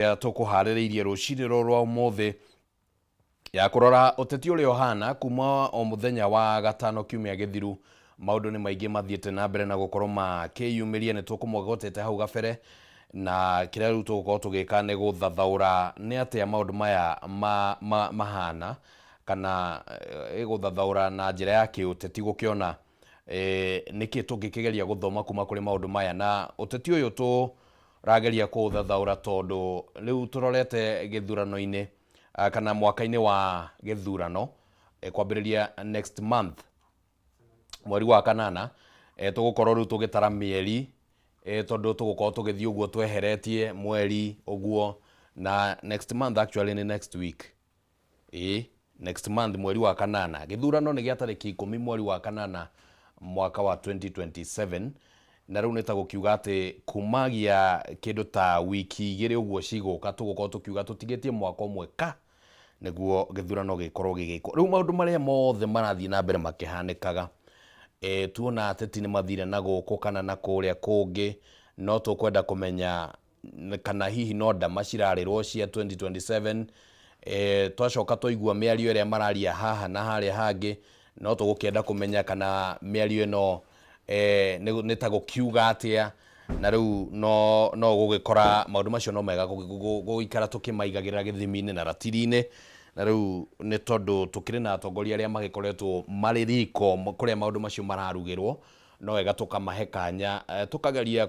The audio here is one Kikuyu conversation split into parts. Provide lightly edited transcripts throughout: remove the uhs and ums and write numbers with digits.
Tũkũharĩrĩirie rũcinĩ rũrũ rwa ũmũthĩ ya kũrora ũteti ũrĩa ũhana kuma o mũthenya wa gatano kiumia gĩthiru. Maũndũ nĩ maingĩ mathiĩte na mbere na gũkorwo makĩyumĩria, nĩ tũkũmwagotete hau gabere, na kĩrĩa rĩu tũgũkorwo tũgĩka nĩ gũthathaũra nĩ atĩa maũndũ maya mahana, kana gũthathaũra na njĩra ya kĩũteti, gũkĩona nĩkĩ tũngĩkĩgeria gũthoma kuma kũrĩ maũndũ maya. Na ũteti ũyũ tũrageria kũũthathaũra tondũ rĩu tũrorete gĩthurano-inĩ, kana mwaka-inĩ wa gĩthurano, kwambĩrĩria next month, mweri wa kanana. Tũgũkorwo rĩu tũgĩtara mĩeri, tondũ tũgũkorwo tũgĩthiĩ ũguo tweheretie mweri ũguo, na next month, actually nĩ next week, ĩĩ, next month, mweri wa kanana. Gĩthurano nĩ gĩa tarĩki 10 mweri wa kanana mwaka wa 2027, na rĩu nĩ ta gũkiuga atĩ kumagia kĩndũ ta wiki 2 ũguo cigũka, tũgũkorwo tũkiuga tũtigĩtie mwaka ũmwe ka nĩguo gĩthurano gĩkorwo gĩgĩkwo. Rĩu maũndũ marĩa mothe marathiĩ na mbere makĩhanĩkaga, tuona ateti nĩ mathire na gũkũ kana na kũrĩa kũngĩ, no tũkwenda kũmenya kana hihi no ndama cirarĩrwo cia 2027. Twacoka twaigua mĩario ĩrĩa mararia haha na harĩa hangĩ, no tũgũkĩenda kũmenya kana mĩario ĩno nĩ ta gũkiuga atĩa. Na rĩu no gũgĩkora maũndũ macio no mega gũikara tũkĩmaigagĩrĩra gĩthimi-inĩ na ratiri-inĩ. Na rĩu nĩ tondũ tũkĩrĩ na atongoria arĩa magĩkoretwo marĩ riko kũrĩa maũndũ macio mararugĩrwo, no wega tũkamahe kanya, tũkageria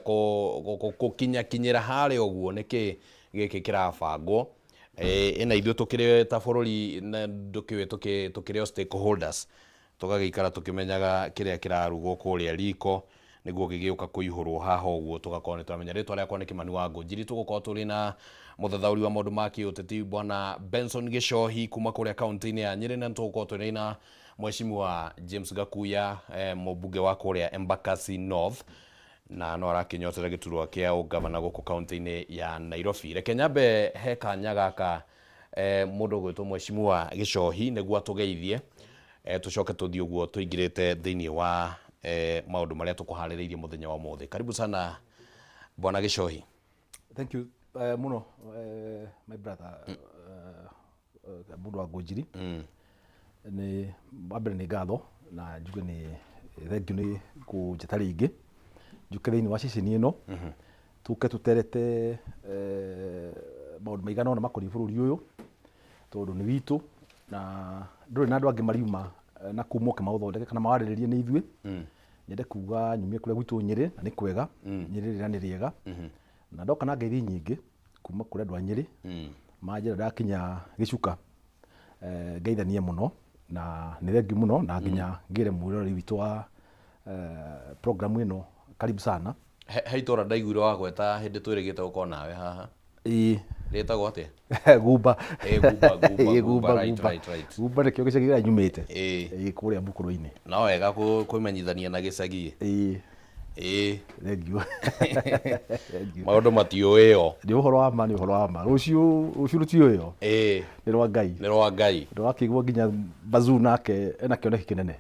gũkinyakinyĩra harĩa ũguo nĩkĩ gĩkĩ kĩrabangwo. Ĩna ithuĩ tũkĩrĩ ta bũrũri na ndũkĩũĩ tũkĩrĩ o stakeholders, tũgagĩikara tũkĩmenyaga kĩrĩa kĩrarugwo kũrĩa riko nĩguo gĩgĩũka kũihũrwo haha ũguo tũgakorwo nĩ tũramenya. Rĩtwa rĩakwa nĩ Kĩmani wa Ngũnjiri. Tũgũkorwo tũrĩ na mũthathaũri wa maũndũ ma kĩũteti, Bwana Benson Gĩcohi, kuma kũrĩa kaũntĩ-inĩ ya Nyĩrĩ, na nĩtũgũkorwo tũrĩ na Mheshimiwa James Gakuya, mũmbunge wa kũrĩa Embakasi North, na no arakĩnyotera gĩturwa kĩa ũgavana gũkũ kaũntĩ-inĩ ya Nairobi. Reke nyambe he kanya gaka mũndũ ũgwĩtwo Mheshimiwa Gĩcohi nĩguo atũgeithie, tũcoke tũthiĩ ũguo tũingĩrĩte thĩinĩ wa maũndũ marĩa tũkũharĩrĩirie mũthenya wa ũmũthĩ. Karibu sana, Bwana Gĩcohi. Thank you muno, my brother, mũndũ wa Ngũnjiri. Nĩ wa mbere nĩ ngatho na njuge nĩ thank you nĩ kũnjĩta rĩngĩ njũke thĩinĩ wa ceceni ĩno tũke tũterete maũndũ maigana ũna makoniĩ bũrũri ũyũ, tondũ nĩ witũ na ndũrĩ na andũ angĩ mariuma na kuu moke maũthondeke kana mawarĩrĩrie, nĩ ithuĩ. Nyende kuga nyumie kũrĩa gwitũ Nyĩrĩ, na nĩ kwega Nyĩrĩ, rĩra nĩ rĩega, na ndoka na ngeithi nyingĩ kuma kũrĩ andũ a Nyĩrĩ. Manjĩra ndakinya gĩcuka ngeithanie mũno, na nĩ thengiũ mũno, na nginya ngĩre mwĩroreri witũ wa program ĩno karibu sana. He itũra ndaiguire wagweta hĩndĩ twĩrĩgĩte gũkorwo nawe haha. Ĩĩ. Rĩtagwo atĩa? Gumba. Ĩ, Gumba, Gumba. Ĩĩ. Gumba. Gumba. Right. Gumba. Right. Gumba nĩkĩo gĩcagi kĩrĩa nyumĩte. Ĩĩ. Ĩĩ, kũrĩa Bukũrũ-inĩ. No wega kwĩmenyithania na gĩcagi. Ĩĩ. Ĩĩ. Thengiũ, thengiũ. Maũndũ matiũĩo. Nĩ ũhoro wa ma, nĩ ũhoro wa ma. Rũciũ, rũciũ rũtiũĩo. Nĩ rwa Ngai. Nĩ rwa Ngai. Ndũrakĩigua nginya Bazuu nake ena kĩoneki kĩnene.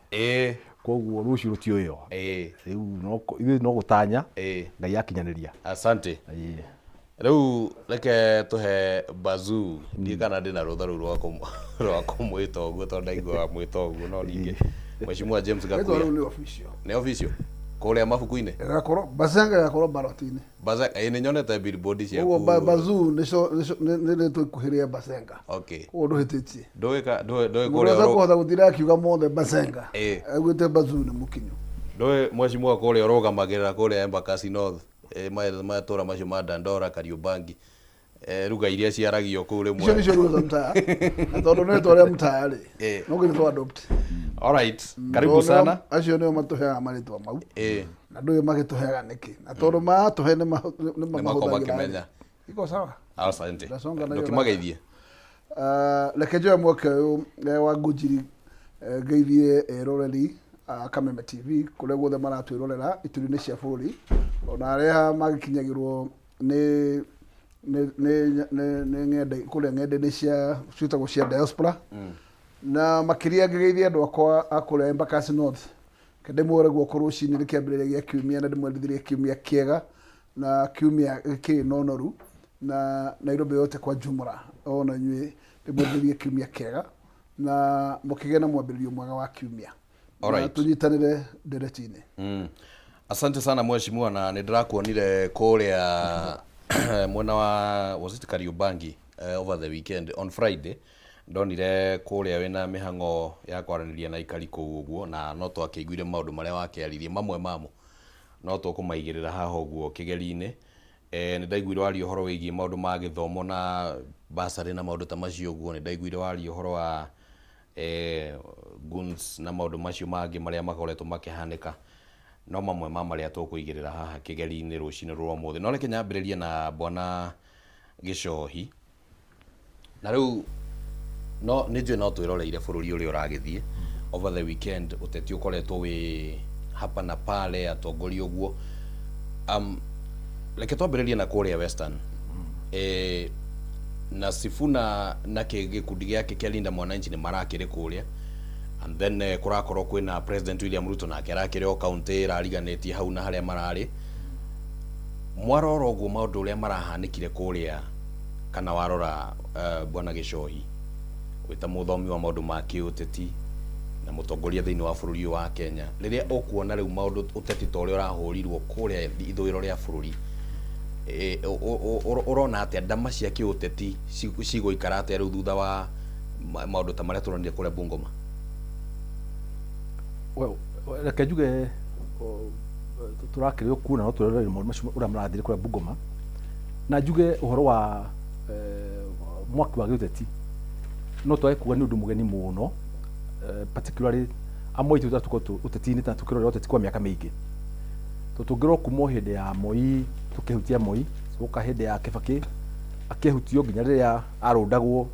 Koguo rũciũ rũtiũĩo. Rĩu no ithuĩ no gũtanya. Ngai akinyanĩria. Asante. Ĩĩ. Rĩu reke tũhe Bazuu, ndiĩ kana ndĩna rũtha rũu rwa kũmwĩta ũguo, tondũ ndaigua wamwĩta ũguo. No ningĩ Mheshimiwa James Rĩtwa Gakuya. rĩu nĩ official. Nĩ official kũrĩa mabuku-inĩ. Ĩgakorwo Bazenga, ĩgakorwo ballot-inĩ. Ĩĩ, nĩ nyonete billboard ciaku. Koguo Bazuu nĩco nĩ rĩtwa ikuhĩ rĩa Bazenga. Koguo ndũhĩtĩtie. Ndũĩ Mũndũ kũrĩa ũrĩa kũhota gũtinda akiuga mothe Bazenga. Augĩte Bazuu nĩ mũkinyu. Ndũĩ Mheshimiwa kũrĩa ũrũgamagĩrĩra kũrĩa Embakasi North, matũra macio ma Dandora, Kariobangi, ruga iria ciaragio kũu rĩmwe. Icio nĩcio ruga za mtaa. Na tondũ nĩ rĩtwa rĩa mtaa rĩ, no nginya tũ adopt. Alright, karibu sana. Acio nĩo matũheaga marĩtwa mau. Na ndũĩ magĩtũheaga nĩkĩ. Na tondũ matũhe nĩ Nĩmakorwo mamahũthagĩra. makĩmenya. Iko sawa. Asante. Ndasonga na hiyo. Ndũkĩmageithie. Reke njoe mweke ũyũ wa Ngũnjiri, ngeithie eroreri a Kameme TV kũrĩa guothe maratwĩrorera ituri-inĩ cia bũrũri, ona arĩa magĩkinyagĩrwo nĩ ng'enda kũrĩa ng'enda-inĩ cia ciĩtagwo cia diaspora, na makĩria ngĩgeithia andũ akwa a kũrĩa Embakasi North. Reke ndĩmuoere guoko rũcinĩ nĩ kĩambĩrĩria gĩa kiumia na ndĩmwendithĩrie kiumia kĩega na kiumia gĩkĩrĩ na ũnoru. Na Nairobi yote kwa jumla, ona inyuĩ ndĩmwenderie kiumia kĩega na mũkĩgĩe na mwambĩrĩrio mwega wa kiumia. Na tũnyitanĩre ndereti-inĩ. Asante sana mheshimiwa, na nĩ ndĩrakuonire kũrĩa mwena wa, was it Kariobangi, over the weekend on Friday. Ndonire kũrĩa wĩna mĩhang'o ya kwaranĩria na aikari kũu ũguo, na no twakĩiguire maũndũ marĩa wakĩaririe, mamwe mamo no tũkũmaigĩrĩra haha ũguo kĩgeri-inĩ. Nĩ ndaiguire waria ũhoro wĩgiĩ maũndũ ma gĩthomo na basarĩ na maũndũ ta macio ũguo. Nĩ ndaiguire waria ũhoro wa goons na maũndũ macio mangĩ marĩa makoretwo makĩhanĩka, no mamwe ma marĩa tũkũigĩrĩra haha kĩgeri-inĩ rũcinĩ rwa ũmũthĩ. No reke nyambĩrĩrie na bwana Gĩcohi. Na rĩu no nĩ njũĩ no twĩroreire bũrũri ũrĩa ũragĩthiĩ over the weekend, ũteti ũkoretwo wĩ hapa na pale, atongoria ũguo. Reke twambĩrĩrie na kũrĩa Western, na Sifuna na gĩkundi gĩake kĩa Linda Mwananchi nĩ marakĩrĩ kũrĩa, and then kũrakorwo kwĩna President William Ruto, nake arakĩrĩ o kaunti ĩrariganĩtie hau na harĩa mararĩ. Mwarora ũguo maũndũ ũrĩa marahanĩkire kũrĩa, kana warora, bwana Gĩcohi, wĩ ta mũthomi wa maũndũ ma kĩũteti na mũtongoria thĩinĩ wa bũrũri ũyũ wa Kenya, rĩrĩa ũkuona rĩu maũndũ ũteti ta ũrĩa ũrahũrirwo kũrĩa ithũĩro rĩa bũrũri, ũrona atĩa ndama cia kĩũteti cigũikara atĩa rĩu thutha wa maũndũ ta marĩa tũronire kũrĩa Bungoma? Well, reke njuge tũrakĩrĩ o kuona no twĩrorere maũndũ macio ũrĩa marathire kũrĩa Bungoma, na njuge ũhoro wa mwaki wa gĩũteti no twage kuga nĩ ũndũ mũgeni mũno, particularly amwe aitũ tũkoretwo ũteti-inĩ ta tũkĩrorera ũteti kwa mĩaka mĩingĩ. Tondũ tũngĩrora kuma o hĩndĩ ya Moi, tũkĩhutia Moi, gũka hĩndĩ ya Kibaki akĩhutio nginya rĩrĩa arũndagwo,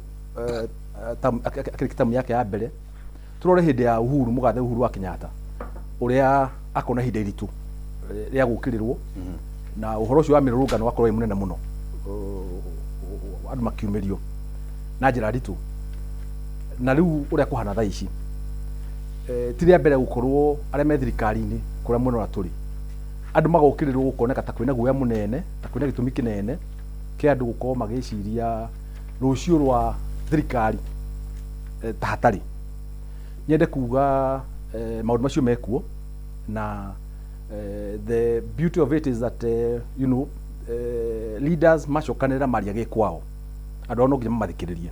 akĩrĩkia tamu yake ya mbere. Tũrore hĩndĩ ya Uhuru, mũgathe Uhuru wa Kenyatta, ũrĩa akona ihinda iritũ rĩa gũkĩrĩrwo na ũhoro ũcio wa mĩrũrũngano wakorwo wĩ mũnene mũno, andũ makiumĩrio na njĩra nditũ. Na rĩu ũrĩa kũhana thaa ici, ti rĩa mbere gũkorwo arĩa me thirikari-inĩ kũrĩa mwena ũrĩa tũrĩ andũ magokĩrĩrwo, gũkoneka ta kwĩna guoya mũnene, ta kwĩna gĩtũmi kĩnene kĩa andũ gũkorwo magĩciria rũciũ rwa thirikari ta hatarĩ. Nyende kuga maũndũ macio mekuo, na the beauty of it is that leaders macokanĩrĩra maria gĩkwao, andũ ao no nginya mamathikĩrĩrie,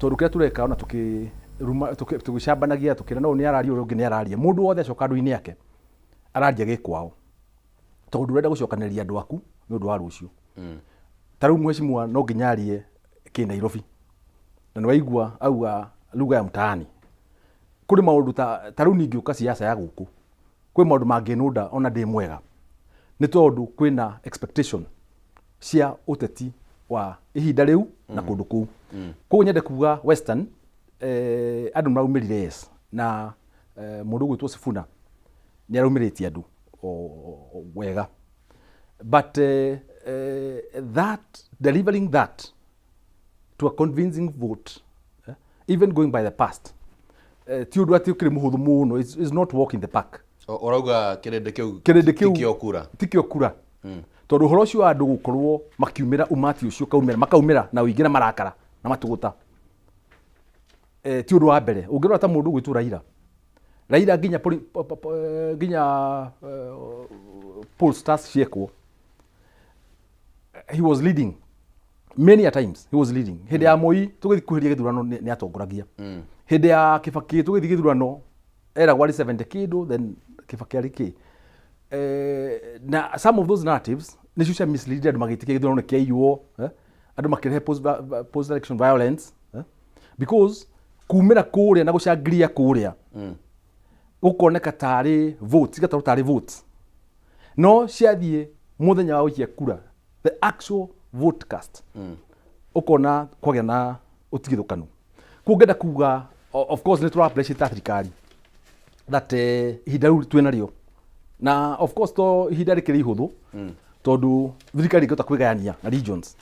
tondũ kĩrĩa tũreka ona tũgĩcambanagia tũkĩra no nĩ araria, ũrĩa ũngĩ nĩ araria, mũndũ wothe acoka andũ-inĩ ake araria gĩkwao, tondũ ũrenda gũcokanĩrĩria andũ aku nĩ ũndũ wa rũciũ. Ta rĩu mheshimiwa no nginya arie kĩ Nairobi, na nĩ waigua auga lugha ya mtaani. Kũrĩ maũndũ ta rĩu ningĩũka siasa ya gũkũ, kwĩ maũndũ mangĩnũnda ona ndĩ mwega, nĩ tondũ kwĩna expectation cia ũteti wa ihinda rĩu na kũndũ kũu. Koguo nyende kuga Western, andũ nĩmaraumĩrire, yes, na mũndũ ũgwĩtwo Sifuna nĩ araumĩrĩtie andũ wega, but that delivering that to a convincing vote, even going by the past, ti ũndũ atĩ ũkĩrĩ mũhũthũ mũno. It's not walk in the park. Ũrauga kĩrĩndĩ kĩu kĩrĩndĩ kĩu tikĩo kura? Tikĩo kura, tondũ ũhoro ũcio wa andũ gũkorwo makiumĩra, umati ũcio ũkaumĩra, makaumĩra na ũingĩ na marakara na matũgũta, ti ũndũ wa mbere. Ũngĩrora ta mũndũ ũgwĩtwo Raila, Raila nginya pollsters ciekwo, he was leading many a times, he was leading. Hĩndĩ ya Moi tũgĩthiĩ kuhĩria gĩthurano nĩ atongoragia. Hĩndĩ ya Kibaki tũgĩthiĩ gĩthurano eragwo arĩ 70 kĩndũ, then Kibaki arĩ kĩ. Na some of those narratives nĩcio cia mislead andũ magĩtĩkia gĩthurano nĩ kĩaiywo, andũ makĩrehe post election violence, because kumĩra kũrĩa na gũcangiria kũrĩa gũkoneka tarĩ votes, igatarwo tarĩ votes, no ciathiĩ mũthenya wa gũikia kura, the actual vote cast, ũkona kwagĩa na ũtigithũkanu. Koguo ngenda kuga, of course nĩ tũra appreciate ta thirikari that ihinda rĩu twĩ narĩo, na of course to ihinda rĩkĩrĩ ihũthũ, tondũ thirikari ĩngĩhota kwĩgayania na regions,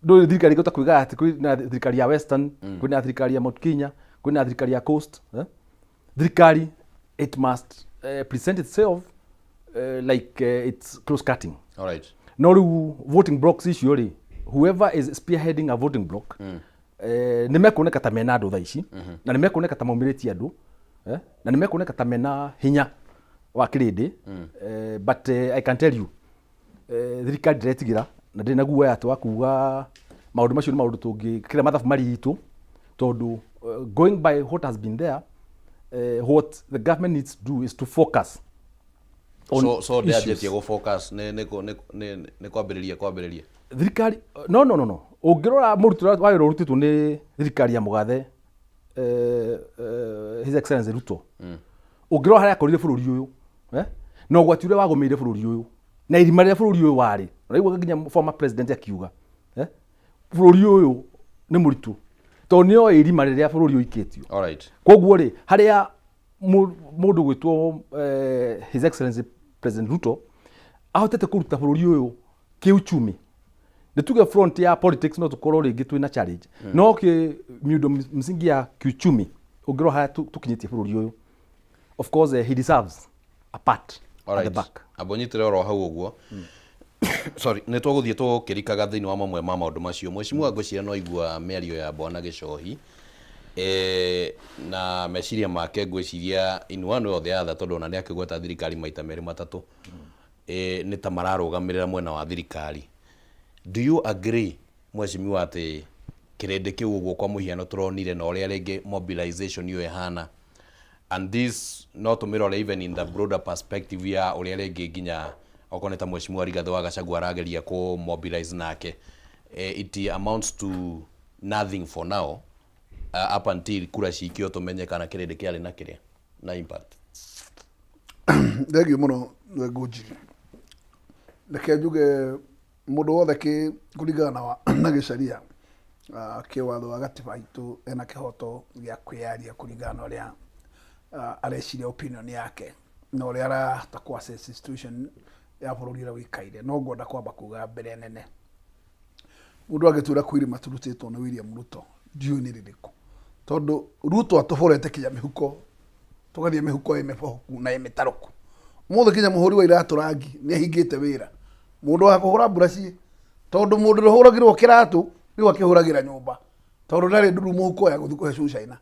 ndũĩ thirikari ĩngĩhota kwĩgaya atĩ kwĩna thirikari ya Western, kwĩna thirikari ya Mount Kenya, kwĩna thirikari ya Coast, eh? Thirikari it must present itself like it's close cutting. All right. No rĩu voting blocks icio rĩ, whoever is spearheading a voting block, nĩ mekuoneka ta mena andũ thaa ici, na nĩ mekuoneka ta maumĩrĩtie andũ, na nĩ mekuoneka ta mena hinya wa kĩrĩndĩ. But I can tell you, thirikari ndĩretigĩra na ndĩrĩ na guoya atĩ wa kuga maũndũ macio nĩ maũndũ tũngĩkĩra mathabu maritũ, tondũ going by what has been there, what the government needs to do is to focus on So issues. Ndĩanjĩtie gũ focus nĩ kwambĩrĩria. Thirikari, no, ũngĩrora mũrutĩre wa wĩra ũrutĩtwo nĩ thirikari ya mũgathe His Excellency Ruto, ũngĩrora harĩa akorire bũrũri ũyũ, na ũgwati ũrĩa wagũmĩire bũrũri ũyũ na irima rĩrĩa bũrũri ũyũ warĩ, ũraigua nginya former president akiuga, bũrũri ũyũ nĩ mũritũ tondũ nĩ oĩ irima rĩrĩa bũrũri ũikĩtio. Koguo rĩ, harĩa mũndũ gwĩtwo His Excellency President Ruto ahotete kũruta bũrũri ũyũ kĩuchumi, nĩ tuge front ya politics no tũkorwo rĩngĩ twĩna challenge, no kĩ miundo msingi ya kiuchumi, ũngĩrora harĩa tũkinyĩtie bũrũri ũyũ, of course he deserves a pat at the back. Amba ũnyitĩre oro hau ũguo. Sorry, nĩ tũgũthiĩ tũkĩrikaga thĩinĩ wa mamwe ma maũndũ macio. Mheshimiwa, ngwĩciria no igua mĩario ya Bwana Gĩcohi na meciria make, ngwĩciria in one way or the other, tondũ ona nĩ akĩgweta thirikari maita merĩ matatũ, nĩ ta mararũgamĩrĩra mwena wa thirikari. Do you agree, mheshimiwa, atĩ kĩrĩndĩ kĩu ũguo kwa mũhiano tũronire na ũrĩa rĩngĩ mobilization ĩyo ĩhana, and this no tũmĩrore even in the broader perspective ya ũrĩa rĩngĩ nginya okorwo nĩ ta mheshimiwa Rigathĩ wa Gachagua arageria kũ mobilize nake, it amounts to nothing for now, up until kura cikio tũmenye kana kĩrĩndĩ kĩarĩ na kĩrĩa na impact? Thengiũ mũno, Ngũnjiri. Reke njuge mũndũ wothe kĩ kũringana na gĩcaria, kĩwatho wa gatiba itũ, ena kĩhoto gĩa kwĩyaria kũringana na ũrĩa areciria, opinion yake na ũrĩa arahota kũ assess situation ya bũrũri ũrĩa ũikaire. No ngwenda kwamba kuga mbere nene, mũndũ angĩtwĩra kwĩ irĩma tũrutĩtwo nĩ William Ruto, ndiũĩ nĩ rĩrĩkũ, tondũ Ruto atũborete kinya mĩhuko, tũgathiĩ mĩhuko ĩ mĩbohoku na ĩ mĩtarũku. Ũmũthĩ kinya mũhũri wa iratũ rangi nĩ ahingĩte wĩra, mũndũ wa kũhũra mburaci, tondũ mũndũ ũrĩa ũhũragĩrwo kĩratũ rĩu akĩhũragĩra nyũmba, tondũ ndarĩ nduru mũhuko ya gũthiĩ kũhe cucaina.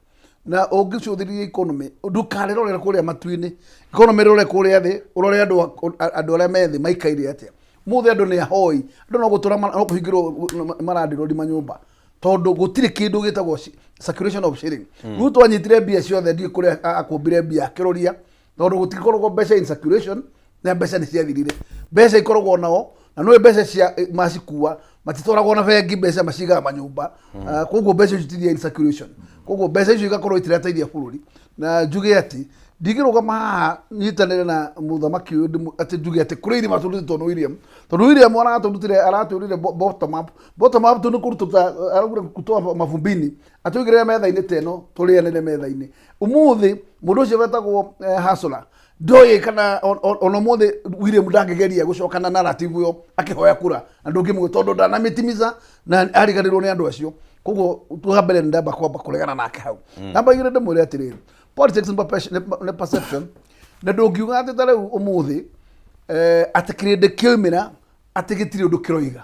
Na ũngĩcũthĩrĩria economy, ndũkarĩrorere kũrĩa matu-inĩ, economy rore kũrĩa thĩ, ũrore andũ arĩa me thĩ maikaire atĩa. Ũmũthĩ andũ nĩ ahoi, andũ no gũtũra no kũhingĩrwo marandirodi manyũmba, tondũ gũtirĩ kĩndũ gĩtagwo circulation of shilling. Ruto anyitire mbia ciothe, ndiĩ kũrĩa akũmbire mbia akĩrũria, tondũ gũtikoragwo mbeca in circulation na mbeca nĩ ciathirire. Mbeca ikoragwo nao na nĩ mbeca cia macikua matitwaragwo na bengi, mbeca macigaga manyũmba. Koguo mbeca icio citithiaga in circulation, koguo mbeca icio igakorwo itirateithia bũrũri. Na njuge atĩ ndingĩrũgama haha nyitanĩre na mũthamaki ũyũ atĩ njuge atĩ kũrĩ irima tũrutĩtwo nĩ William, tondũ William aratũrutire, aratwĩrire bottom up. Bottom up tu nĩ kũrutũta araugire kutoa mavumbini atũigĩrĩre metha-inĩ ta ĩno tũrĩanĩre metha-inĩ. Ũmũthĩ mũndũ ũcio wetagwo Hasla ndoĩ kana ona ũmũthĩ William ndangĩgeria gũcoka na narrative ĩyo akĩhoya kura na ndũngĩmũĩ, tondũ ndanamĩtimiza na ariganĩrwo nĩ andũ acio. Koguo tuga mbere nĩ ndamba kwamba kũregana nake hau. Namba igĩrĩ, ndĩmwĩre atĩrĩrĩ, politics nĩ perception, na ndũngiuga atĩ ta rĩu ũmũthĩ atĩ kĩrĩndĩ kĩoimĩra atĩ gĩtirĩ ũndũ kĩroiga,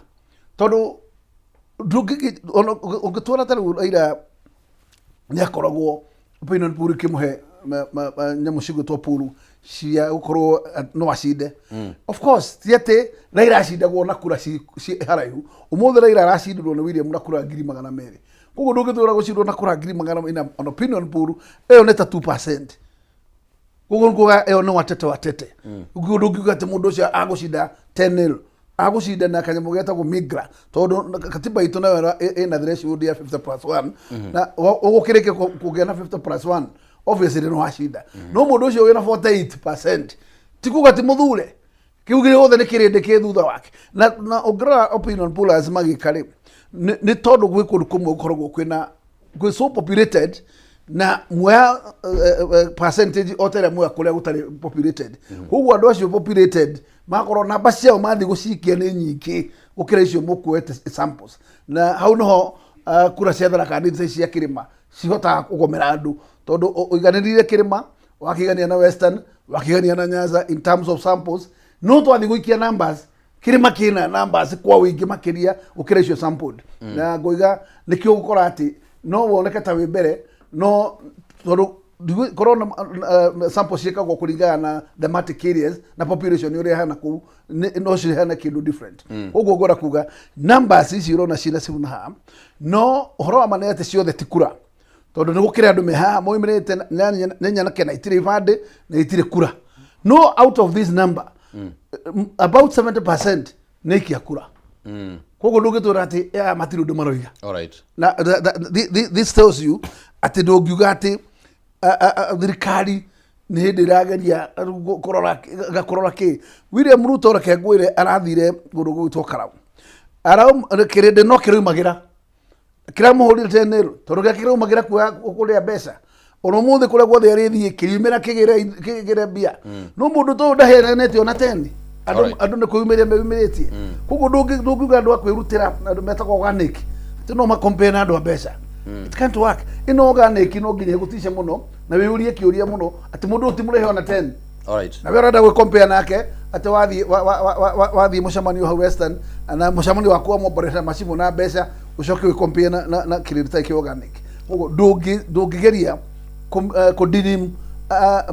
tondũ ũngĩtwara ta rĩu Raila nĩ akoragwo opinion poll ikĩmũhe nyamũ cigwĩtwo poll cia gũkorwo no acinde. Of course ti atĩ Raila acindagwo na kura ci haraihu. Ũmũthĩ Raila aracindirwo nĩ William na kura 200,000. Koguo ndũngĩtwĩra gũcindwo na kura ngiri magana ina on opinion poll ĩyo nĩ ta 2%. Koguo nĩ kuga ĩyo nĩ watete watete. Ũguo ndũngiuga atĩ mũndũ ũcio agũcinda 10-0, agũcinda na kanyamũ getagwo migra, tondũ katiba itũ nayo ĩna threshold ya 50 plus 1, na ũgũkĩrĩkia kũgĩa na 50 plus 1, obviously nĩ wacinda. No mũndũ ũcio wĩna 48% ti kuga ti mũthure, kĩu gĩothe nĩ kĩrĩndĩ kĩ thutha wake. Na ũngĩrora opinion pollers magĩka rĩ, nĩ tondũ gwĩ kũndũ kũmwe gũkoragwo kwĩna gwĩ so populated na muoya percentage o ta ĩrĩa muoya kũrĩa gũtarĩ populated. Koguo andũ acio populated makorwo namba ciao mathiĩ gũcikia nĩ nyingĩ gũkĩra icio mũkuoete samples. Na hau nĩho kura cia Tharaka Nithi cia kĩrĩma cihotaga kũgomera andũ, tondũ ũiganĩrire kĩrĩma, wakĩigania na Western, wakĩigania na Nyanza in terms of samples, no twathiĩ gũikia numbers. Kĩrĩma kĩna numbers kwa ũingĩ makĩria gũkĩra icio sampled. Na ngoiga nĩkĩo ũgũkora atĩ no woneke ta wĩ mbere, no tondũ korwo na sample ciĩkagwo kũringana na thematic areas na population ũrĩa ĩhana kũu, no ciheane kĩndũ different. Ũguo ngwenda kuga numbers ici ũrona ciĩna Sifuna haha, no ũhoro wa ma nĩ atĩ ciothe ti kura, tondũ nĩ gũkĩrĩ andũ me haha moimĩrĩte nĩ nyanake na itirĩ ibandĩ na itirĩ kura. No out of this number, about 70% nĩ ikia kura. Koguo ndũngĩtwĩra atĩ aya matirĩ ũndũ maroiga. Na this tells you atĩ ndũngiuga atĩ thirikari nĩ hĩndĩ ĩrageria kũrora kũrora kĩ. William Ruto, reke ngwĩre, arathire kũndũ gũgwĩtwo Karau. Kĩrĩndĩ no kĩraumagĩra kĩramũhũrire tenero, tondũ kĩrĩa kĩraumagĩra kuoya kũrĩa mbeca ona ũmũthĩ kũrĩa guothe arĩthiĩ kĩriumĩra kĩgĩre mbia, no mũndũ ta ũyũ ndaheanĩte ona teni. Andũ andũ nĩ kwĩyumĩria meyumĩrĩtie. Koguo ndũngiuga andũ a kwĩrutĩra, andũ metagwo organic, atĩ no makompare na andũ a mbeca. It can't work. Ĩno organic no nginya ĩgũtice mũno na wĩyũrie kĩũria mũno atĩ mũndũ ũyũ ti mũrĩhe ona 10 na we ũrenda gwĩ nake atĩ wathiĩ wathiĩ mũcemanio hau Western na mũcemanio waku wa momborera macimũ na mbeca, ũcoke wĩ compare na kĩrĩndĩ tarĩ kĩa organic. Koguo ndũngĩgeria kũ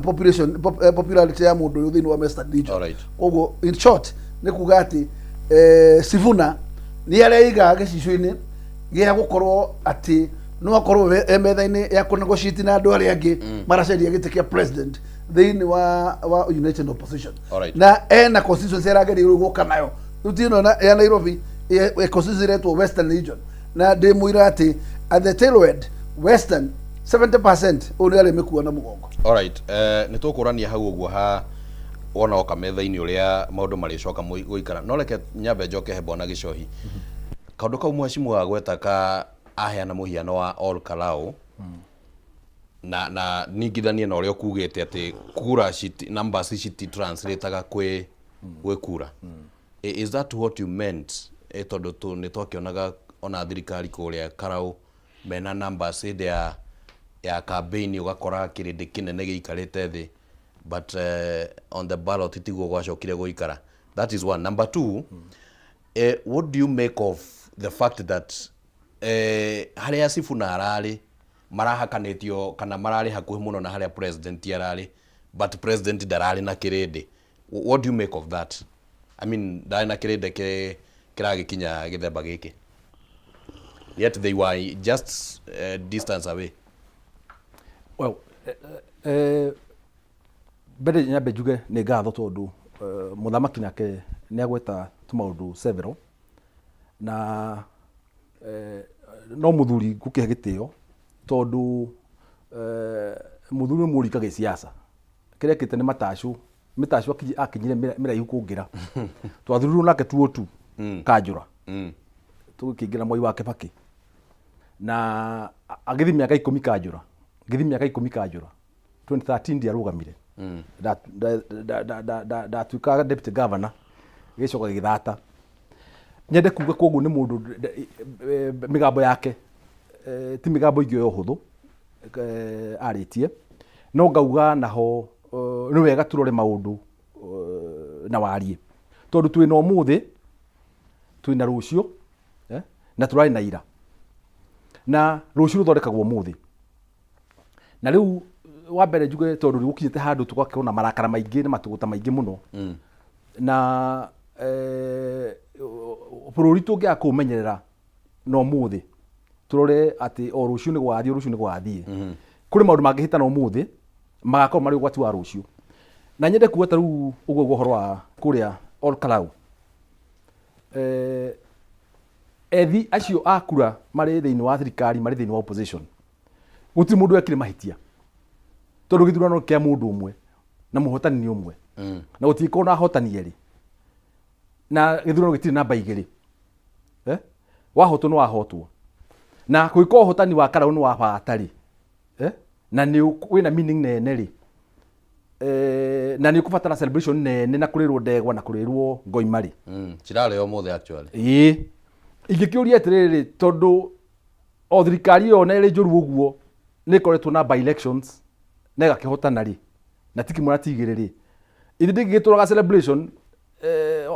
population popularity ya mũndũ ũyũ thĩinĩ wa Western region. Koguo in short nĩ kuga atĩ Sifuna nĩ areiga gĩcicio-inĩ gĩa gũkorwo atĩ no akorwo e metha-inĩ ya kũ na andũ arĩa angĩ maracaria gĩtĩ kĩa president thĩinĩ wa United Opposition. Na ena constituency arageria rĩu gũka nayo rĩu ti ĩno ya Nairobi, constituency ĩretwo Western region, na ndĩ mũira atĩ at the tail end Western 70% ũyũ nĩ arĩmĩkua na mũgongo. Alright, nĩ tũkũrania hau ũguo ha wona oka metha-inĩ ũrĩa maũndũ marĩcoka gũikara, no reke nyambe njoke he bwana Gĩcohi. Kaũndũ kau mheshimiwa agweta ka aheana mũhiano wa Ol Kalou na ningithanie na ũrĩa ũkugĩte atĩ kura numbers citi translataga gwĩ kura. Is that what you meant? Tondũ tu nĩ twakĩonaga ona thirikari kũrĩa Karau mena numbers hĩndĩ ya campaign, ũgakora kĩrĩndĩ kĩnene gĩikarĩte thĩ, but on the ballot tiguo gwacokire gũikara. That is one. Number two, what do you make of the fact that harĩa Sifuna ararĩ marahakanĩtio kana mararĩ hakuhĩ mũno na harĩa president ararĩ, but president ndararĩ na kĩrĩndĩ? What do you make of that? I mean, ndarĩ na kĩrĩndĩ kĩragĩkinya gĩthemba gĩkĩ, yet they were just distance away. Well, mbere nyambe njuge nĩ ngatho tondũ mũthamaki nake nĩ agweta tũmaũndũ several na no mũthuri ngũkĩhe gĩtĩo tondũ mũthuri nĩ mũrika gĩsiasa kĩrĩa ekĩte nĩ matacũ mĩtacũ akinyire mĩraihu kũngĩra. Twathurirwo nake tuo tu kanjũra tũgĩkĩingĩra Mwai wa Kĩbakĩ na agĩthiĩ mĩaka 10 kanjũra, ngĩthiĩ mĩaka 10 kanjũra. 2013 ndiarũgamire. Ndatuĩka deputy governor, gĩcoka gĩgĩthata. Nyende kuga koguo nĩ mũndũ mĩgambo yake ti mĩgambo ingĩ yo hũthũ arĩtie, no ngauga naho nĩ wega tũrore maũndũ na wariĩ tondũ twĩna ũmũthĩ, twĩna rũciũ, na tũrarĩ na ira, na rũciũ rũthondekagwo ũmũthĩ. Na rĩu wa mbere njuge tondũ nĩ gũkinyĩte handũ tũgakorwo na marakara maingĩ na matũgũta maingĩ mũno na bũrũri tũngĩaga kũũmenyerera na ũmũthĩ tũrore atĩ o rũciũ nĩ gũgathiĩ, o rũciũ nĩ gũgathiĩ, kũrĩ maũndũ mangĩhĩtana ũmũthĩ magakorwo marĩ ũgwati wa rũciũ. Na nyende kuga ta rĩu ũguo ũhoro wa kũrĩa Ol Kalou, ethi acio a kura marĩ thĩinĩ wa thirikari, marĩ thĩinĩ wa opposition, gũtirĩ mũndũ wekire mahĩtia tondũ gĩthurano kĩa mũndũ ũmwe na mũhotani nĩ ũmwe na gũtingĩkorwo na ahotani erĩ na gĩthurano gĩtirĩ namba igĩrĩ. Wahotwo nĩ wahotwo, na kũngĩkorwo ũhotani wa Karau nĩ wa bata rĩ, na nĩ wĩna meaning nene rĩ, na nĩ ũkũbatara celebration nene na kũrĩrwo ndegwa na kũrĩrwo ngoima rĩ. Cirarĩ ũmũthĩ actually. Ĩĩ, ingĩkĩũria atĩrĩrĩ, tondũ o thirikari ĩyo na ĩrĩ njũru ũguo nĩ ĩkoretwo na by elections na ĩgakĩhotana rĩ, na ti kĩmwe na ti igĩrĩ rĩ, ithe ndĩngĩgĩtũraga celebration.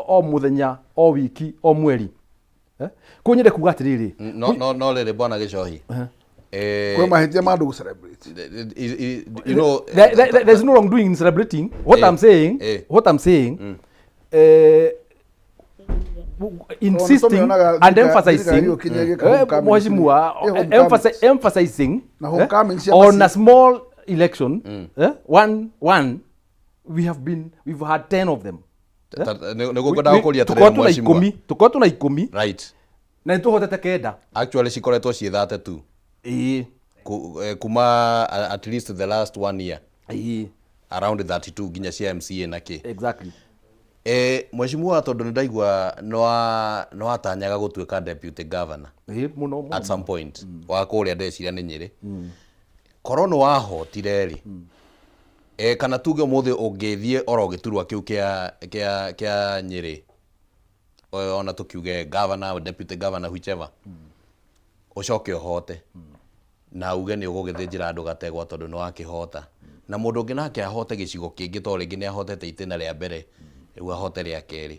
o muthenya, o wiki, o mweri. Kũu nyende kuga atĩrĩrĩ. No rĩrĩ, bwana Gĩcohi, Kwĩ mahĩtia ma andũ gũ celebrate. There's no wrongdoing in celebrating. What I'm saying, what I'm saying, insisting and emphasizing, mheshimiwa, emphasizing Na homecoming cia on a small election, one, one, we've had 10 of them. Nĩguo ngwendaga kũria atĩrĩrĩ, Tukorwo tuna mheshimiwa. 10, tukorwo tuna 10 na nĩtũhotete 9. Actually cikoretwo ciĩ 32. Ĩĩ. Kuma at least the last one year. Around 32 nginya cia MCA na kĩ. Mheshimiwa, tondũ nĩ ndaigua nĩ watanyaga gũtuĩka deputy governor Ĩĩ, mũno mũno. at some point wa kũrĩa, ndeciria nĩ Nyĩrĩ. Korwo nĩ wahotire rĩ, kana tuge ũmũthĩ ũngĩthiĩ oro gĩturwa kĩu kĩa Nyĩrĩ, ona tũkiuge governor, deputy governor, whichever, ũcoke ũhote na uge nĩ ũgũgĩthĩnjĩra andũ gategwa tondũ nĩ wakĩhota, na mũndũ ũngĩ nake ahote gĩcigo kĩngĩ, to rĩngĩ nĩ ahotete itĩna rĩa mbere, rĩu ahote rĩa kerĩ,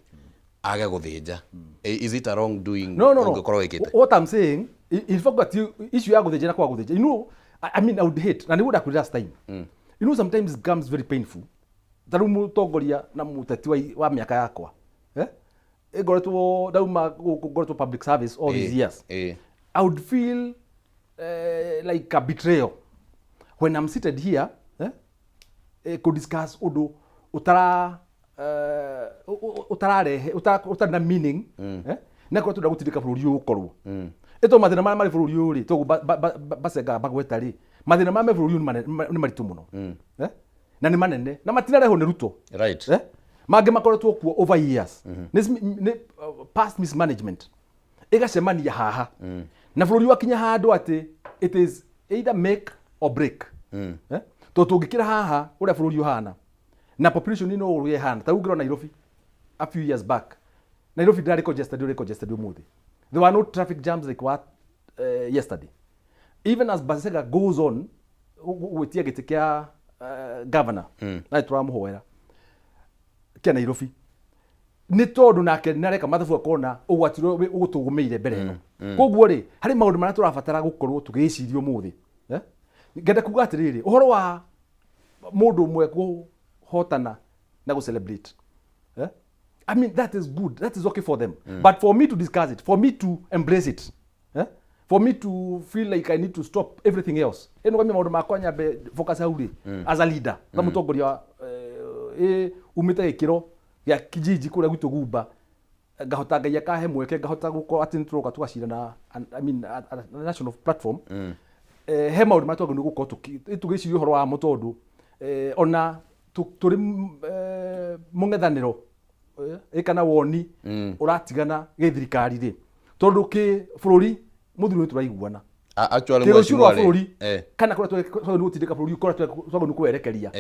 age gũthĩnja. Is it a wrong doing No. ũngĩkorwo wĩkĩte? What I'm saying, in fact, that issue ya gũthĩnja na kwaga gũthĩnja, I mean, I would hate, na nĩguo ndakwĩra last time. Sometimes it becomes very painful. Ta rĩu mũtongoria na mũteti wa mĩaka yakwa. Eh? Ngoretwo ndauma gũkũ, ngoretwo public service all these years. I would feel like a betrayal when I'm seated here kũ discuss ũndũ ũtara ũtararehe ũtarĩ na meaning, na korwo tũrenda gũtindĩka bũrũri ũyũ ũkorwo ĩto mathĩna marĩa marĩ bũrũri ũyũ rĩ, toguo Basenga bagweta rĩ, mathĩna marĩa me bũrũri ũyũ nĩ maritũ mũno, na nĩ manene na matinarehwo nĩ Ruto. Mangĩ makoretwo kuo over years, nĩ past mismanagement ĩgacemania haha na bũrũri wakinya handũ atĩ it is either make or break. Tondũ tũngĩkĩra haha ũrĩa bũrũri ũhana na population ĩno ũrĩa ĩhana, ta rĩu ũngĩrora Nairobi a few years back, Nairobi ndĩrarĩ congested ũrĩa congested ũmũthĩ. There were no traffic jams like what yesterday. Even as Basega goes on gwĩtia gĩtĩ kĩa governor, na tũramũhoera kĩa Nairobi, nĩ tondũ nake nĩareka mathabu akona ũgwati ũrĩa ũgũtũgũmĩire mbere ĩno. Koguo rĩ, harĩ maũndũ marĩa tũrabatara gũkorwo tũgĩciria ũmũthĩ. Ngenda kuga atĩrĩrĩ, ũhoro wa mũndũ ũmwe kũhotana na gũ celebrate, I mean, that is good, that is okay for them, but for me to discuss it, for me to embrace it, for me to feel like I need to stop everything else, ĩno gamia maũndũ makwa nyambe focus hau rĩ, as a leader ta mũtongoria umĩte gĩkĩro gĩa kijiji kũrĩa gwitũ Gumba, ngahota Ngai akahe mweke ngahota gũkorwo atĩ nĩtũroka tũgacindana, I mean, at a national platform, he maũndũ marĩa twagĩrĩirwo gũkorwo tũgĩciria ũhoro wamo, tondũ ona tũrĩ mũng'ethanĩro kana woni ũratigana gĩthirikari rĩ, tondũ kĩ bũrũri mũthuri nĩ tũraiguana. Actually, Kĩrũciũ rwa mheshimiwa rĩ, bũrũri kana kũrĩa twagĩrĩirwo nĩ gũtindĩka bũrũri, kũrĩa twagĩrĩirwo nĩ kwerekeria,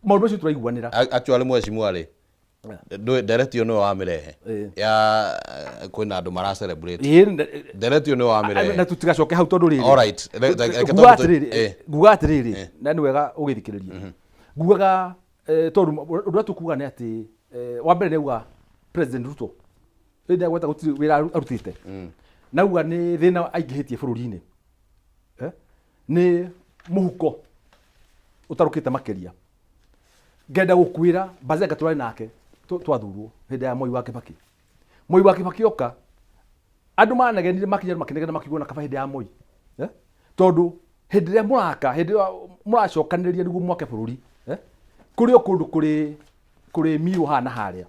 maũndũ macio tũraiguanĩra. Actually, mheshimiwa rĩ, ndereti ĩyo nĩwe wamĩrehe ya kwĩna andũ mara celebrate. Ndereti ĩyo nĩwe wamĩrehe. Na tutigacoke hau tondũ rĩrĩ, Alright. Reke nguga tondũ atĩrĩrĩ, nguga atĩrĩrĩ, na nĩ wega ũgĩthikĩrĩria, ngugaga tondũ ũndũ ũrĩa tũkuga nĩ atĩ wa mbere nĩ auga President Ruto rĩrĩa agweta gũtirĩ wĩra arutĩte, nauga nĩ thĩna aingĩhĩtie bũrũri-inĩ, nĩ mũhuko ũtarũkĩte makĩria. Ngenda gũkwĩra Bazenga tũrarĩ nake twathurwo hĩndĩ ya Moi wa Kibaki. Moi wa Kibaki oka, andũ manegenire, makinya makĩnegena, makiuga na kaba hĩndĩ ya Moi, Tondũ hĩndĩ ĩrĩa mũraka, hĩndĩ ĩrĩa mũracokanĩrĩria nĩguo mwake bũrũri, kũrĩ o kũndũ kũrĩ mirwo haha na harĩa.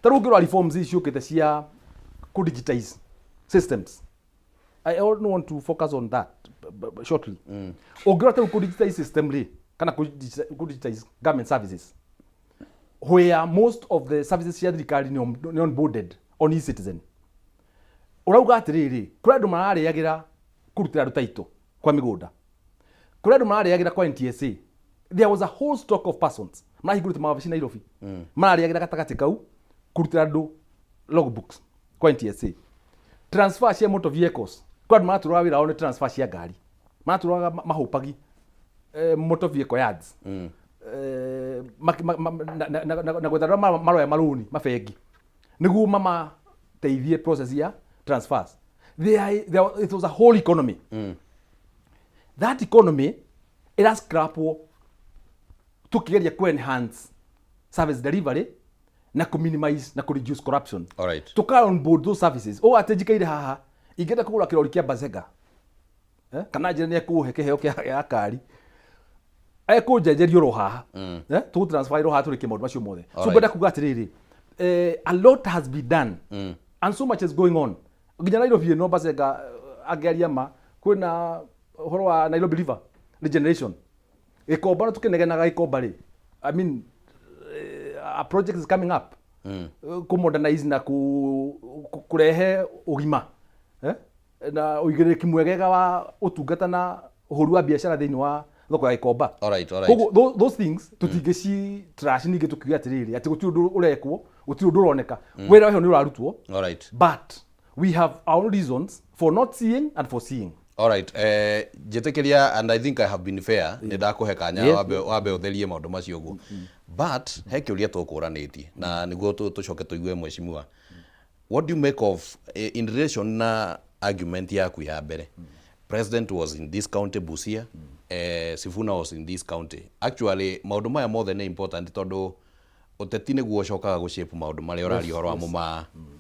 Ta rĩu ũngĩrora reforms ici ciũkĩte cia kũ digitize systems, I only want to focus on that shortly. Ũngĩrora ta rĩu kũ digitize system rĩ, kana kũ digitize government services, where most of the services cia thirikari nĩ onboarded on e-Citizen, ũrauga atĩrĩrĩ, kũrĩ andũ mararĩagĩra kũrutĩra andũ title kwa mĩgũnda, kũrĩ andũ mararĩagĩra kwa NTSA. There was a whole stock of persons marahingũrĩte mawabici Nairobi, mararĩagĩra gatagatĩ kau kũrutĩra andũ logbooks kwa NTSA, transfer cia motor vehicles, kũrĩ andũ maratũraga wĩra wao nĩ transfer cia ngari, maratũraga mahũpagi motor vehicle yards. Na gwetha arĩa maroya marũni mabengi nĩguo mamateithie process ya transfers. It was a whole economy. That economy ĩrascrapwo tukigeria ku enhance service delivery na ku minimize na ku reduce corruption. Tuka on board those services o atĩ njikaire haha ingĩenda kũgũra kĩrori kĩa Bazega, eh, kana njĩra nĩ ekũhe kĩheo kĩa kari ekũnjenjeria oro haha, eh, tũgũ transfer oro haha tũrĩkie maũndũ macio mothe. So ngwenda kuga atĩrĩrĩ, a lot has been done and so much is going on nginya Nairobi ĩno. Bazenga angĩaria ma kwĩna ũhoro wa Nairobi River regeneration, Gĩkomba no tũkĩnegenaga Gĩkomba rĩ, I mean, a project is coming up kũ modernize na kũrehe ũgima, eh, na ũigĩrĩrĩki mwegega wa ũtungata na ũhũri wa biacara thĩinĩ wa thoko ya Gĩkomba. All right. Koguo those things tũtingĩci trash ningĩ tũkiuge atĩrĩrĩ atĩ gũtirĩ ũndũ ũrekwo, gũtirĩ ũndũ ũroneka. Wĩra ũcio nĩ ũrarutwo, but we have our own reasons for not seeing and for seeing. Alright, njĩtĩkĩria, and I think I have been fair, nĩ ndakũhe kanya wambe ũtherie maũndũ macio ũguo, but he kĩũria tũkũranĩtie na nĩguo tũcoke tũigue mheshimiwa. What do you make of, in relation na argument yaku ya mbere, president was in this county, Busia, Sifuna was in this county? Actually maũndũ maya mothe nĩ important tondũ ũteti nĩguo ũcokaga gũshape maũndũ marĩa ũraria ũhoro wamo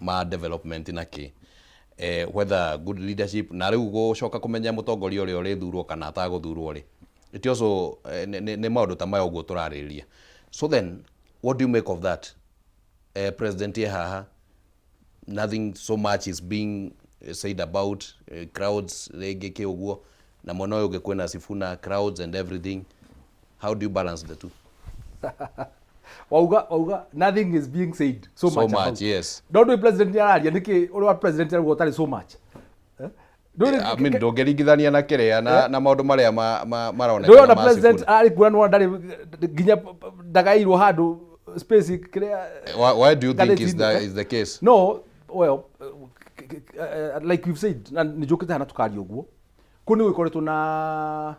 ma development na kĩ, whether good leadership na rĩu gũcoka kũmenya mũtongoria ũrĩa ũrĩthurwo kana atagũthurwo rĩ, it also nĩ maũndũ ta maya ũguo tũrarĩrĩria. So then what do you make of that? President ye haha, nothing so much is being said about crowds rĩngĩ kĩ ũguo, na mwena ũyũ ũngĩ kwĩna Sifuna, crowds and everything. How do you balance the two? Wauga nothing is being said so, so much, much about. No ndũĩ president nĩ araria nĩkĩ ũrĩa wa president arauga ũtarĩ so much. Eh? I mean, ndũngĩringithania na kĩrĩa na maũndũ marĩa maronekana Ndũrona ma president Sifuna. arĩ kuona nĩwona ndarĩ nginya ndagairwo handũ space kĩrĩa. Why do you think is ngathĩti-inĩ, the, eh? is the case? No, well, like you've said, na nĩ njũkĩte hana tũkaria ũguo, kũ nĩ gũkoretwo na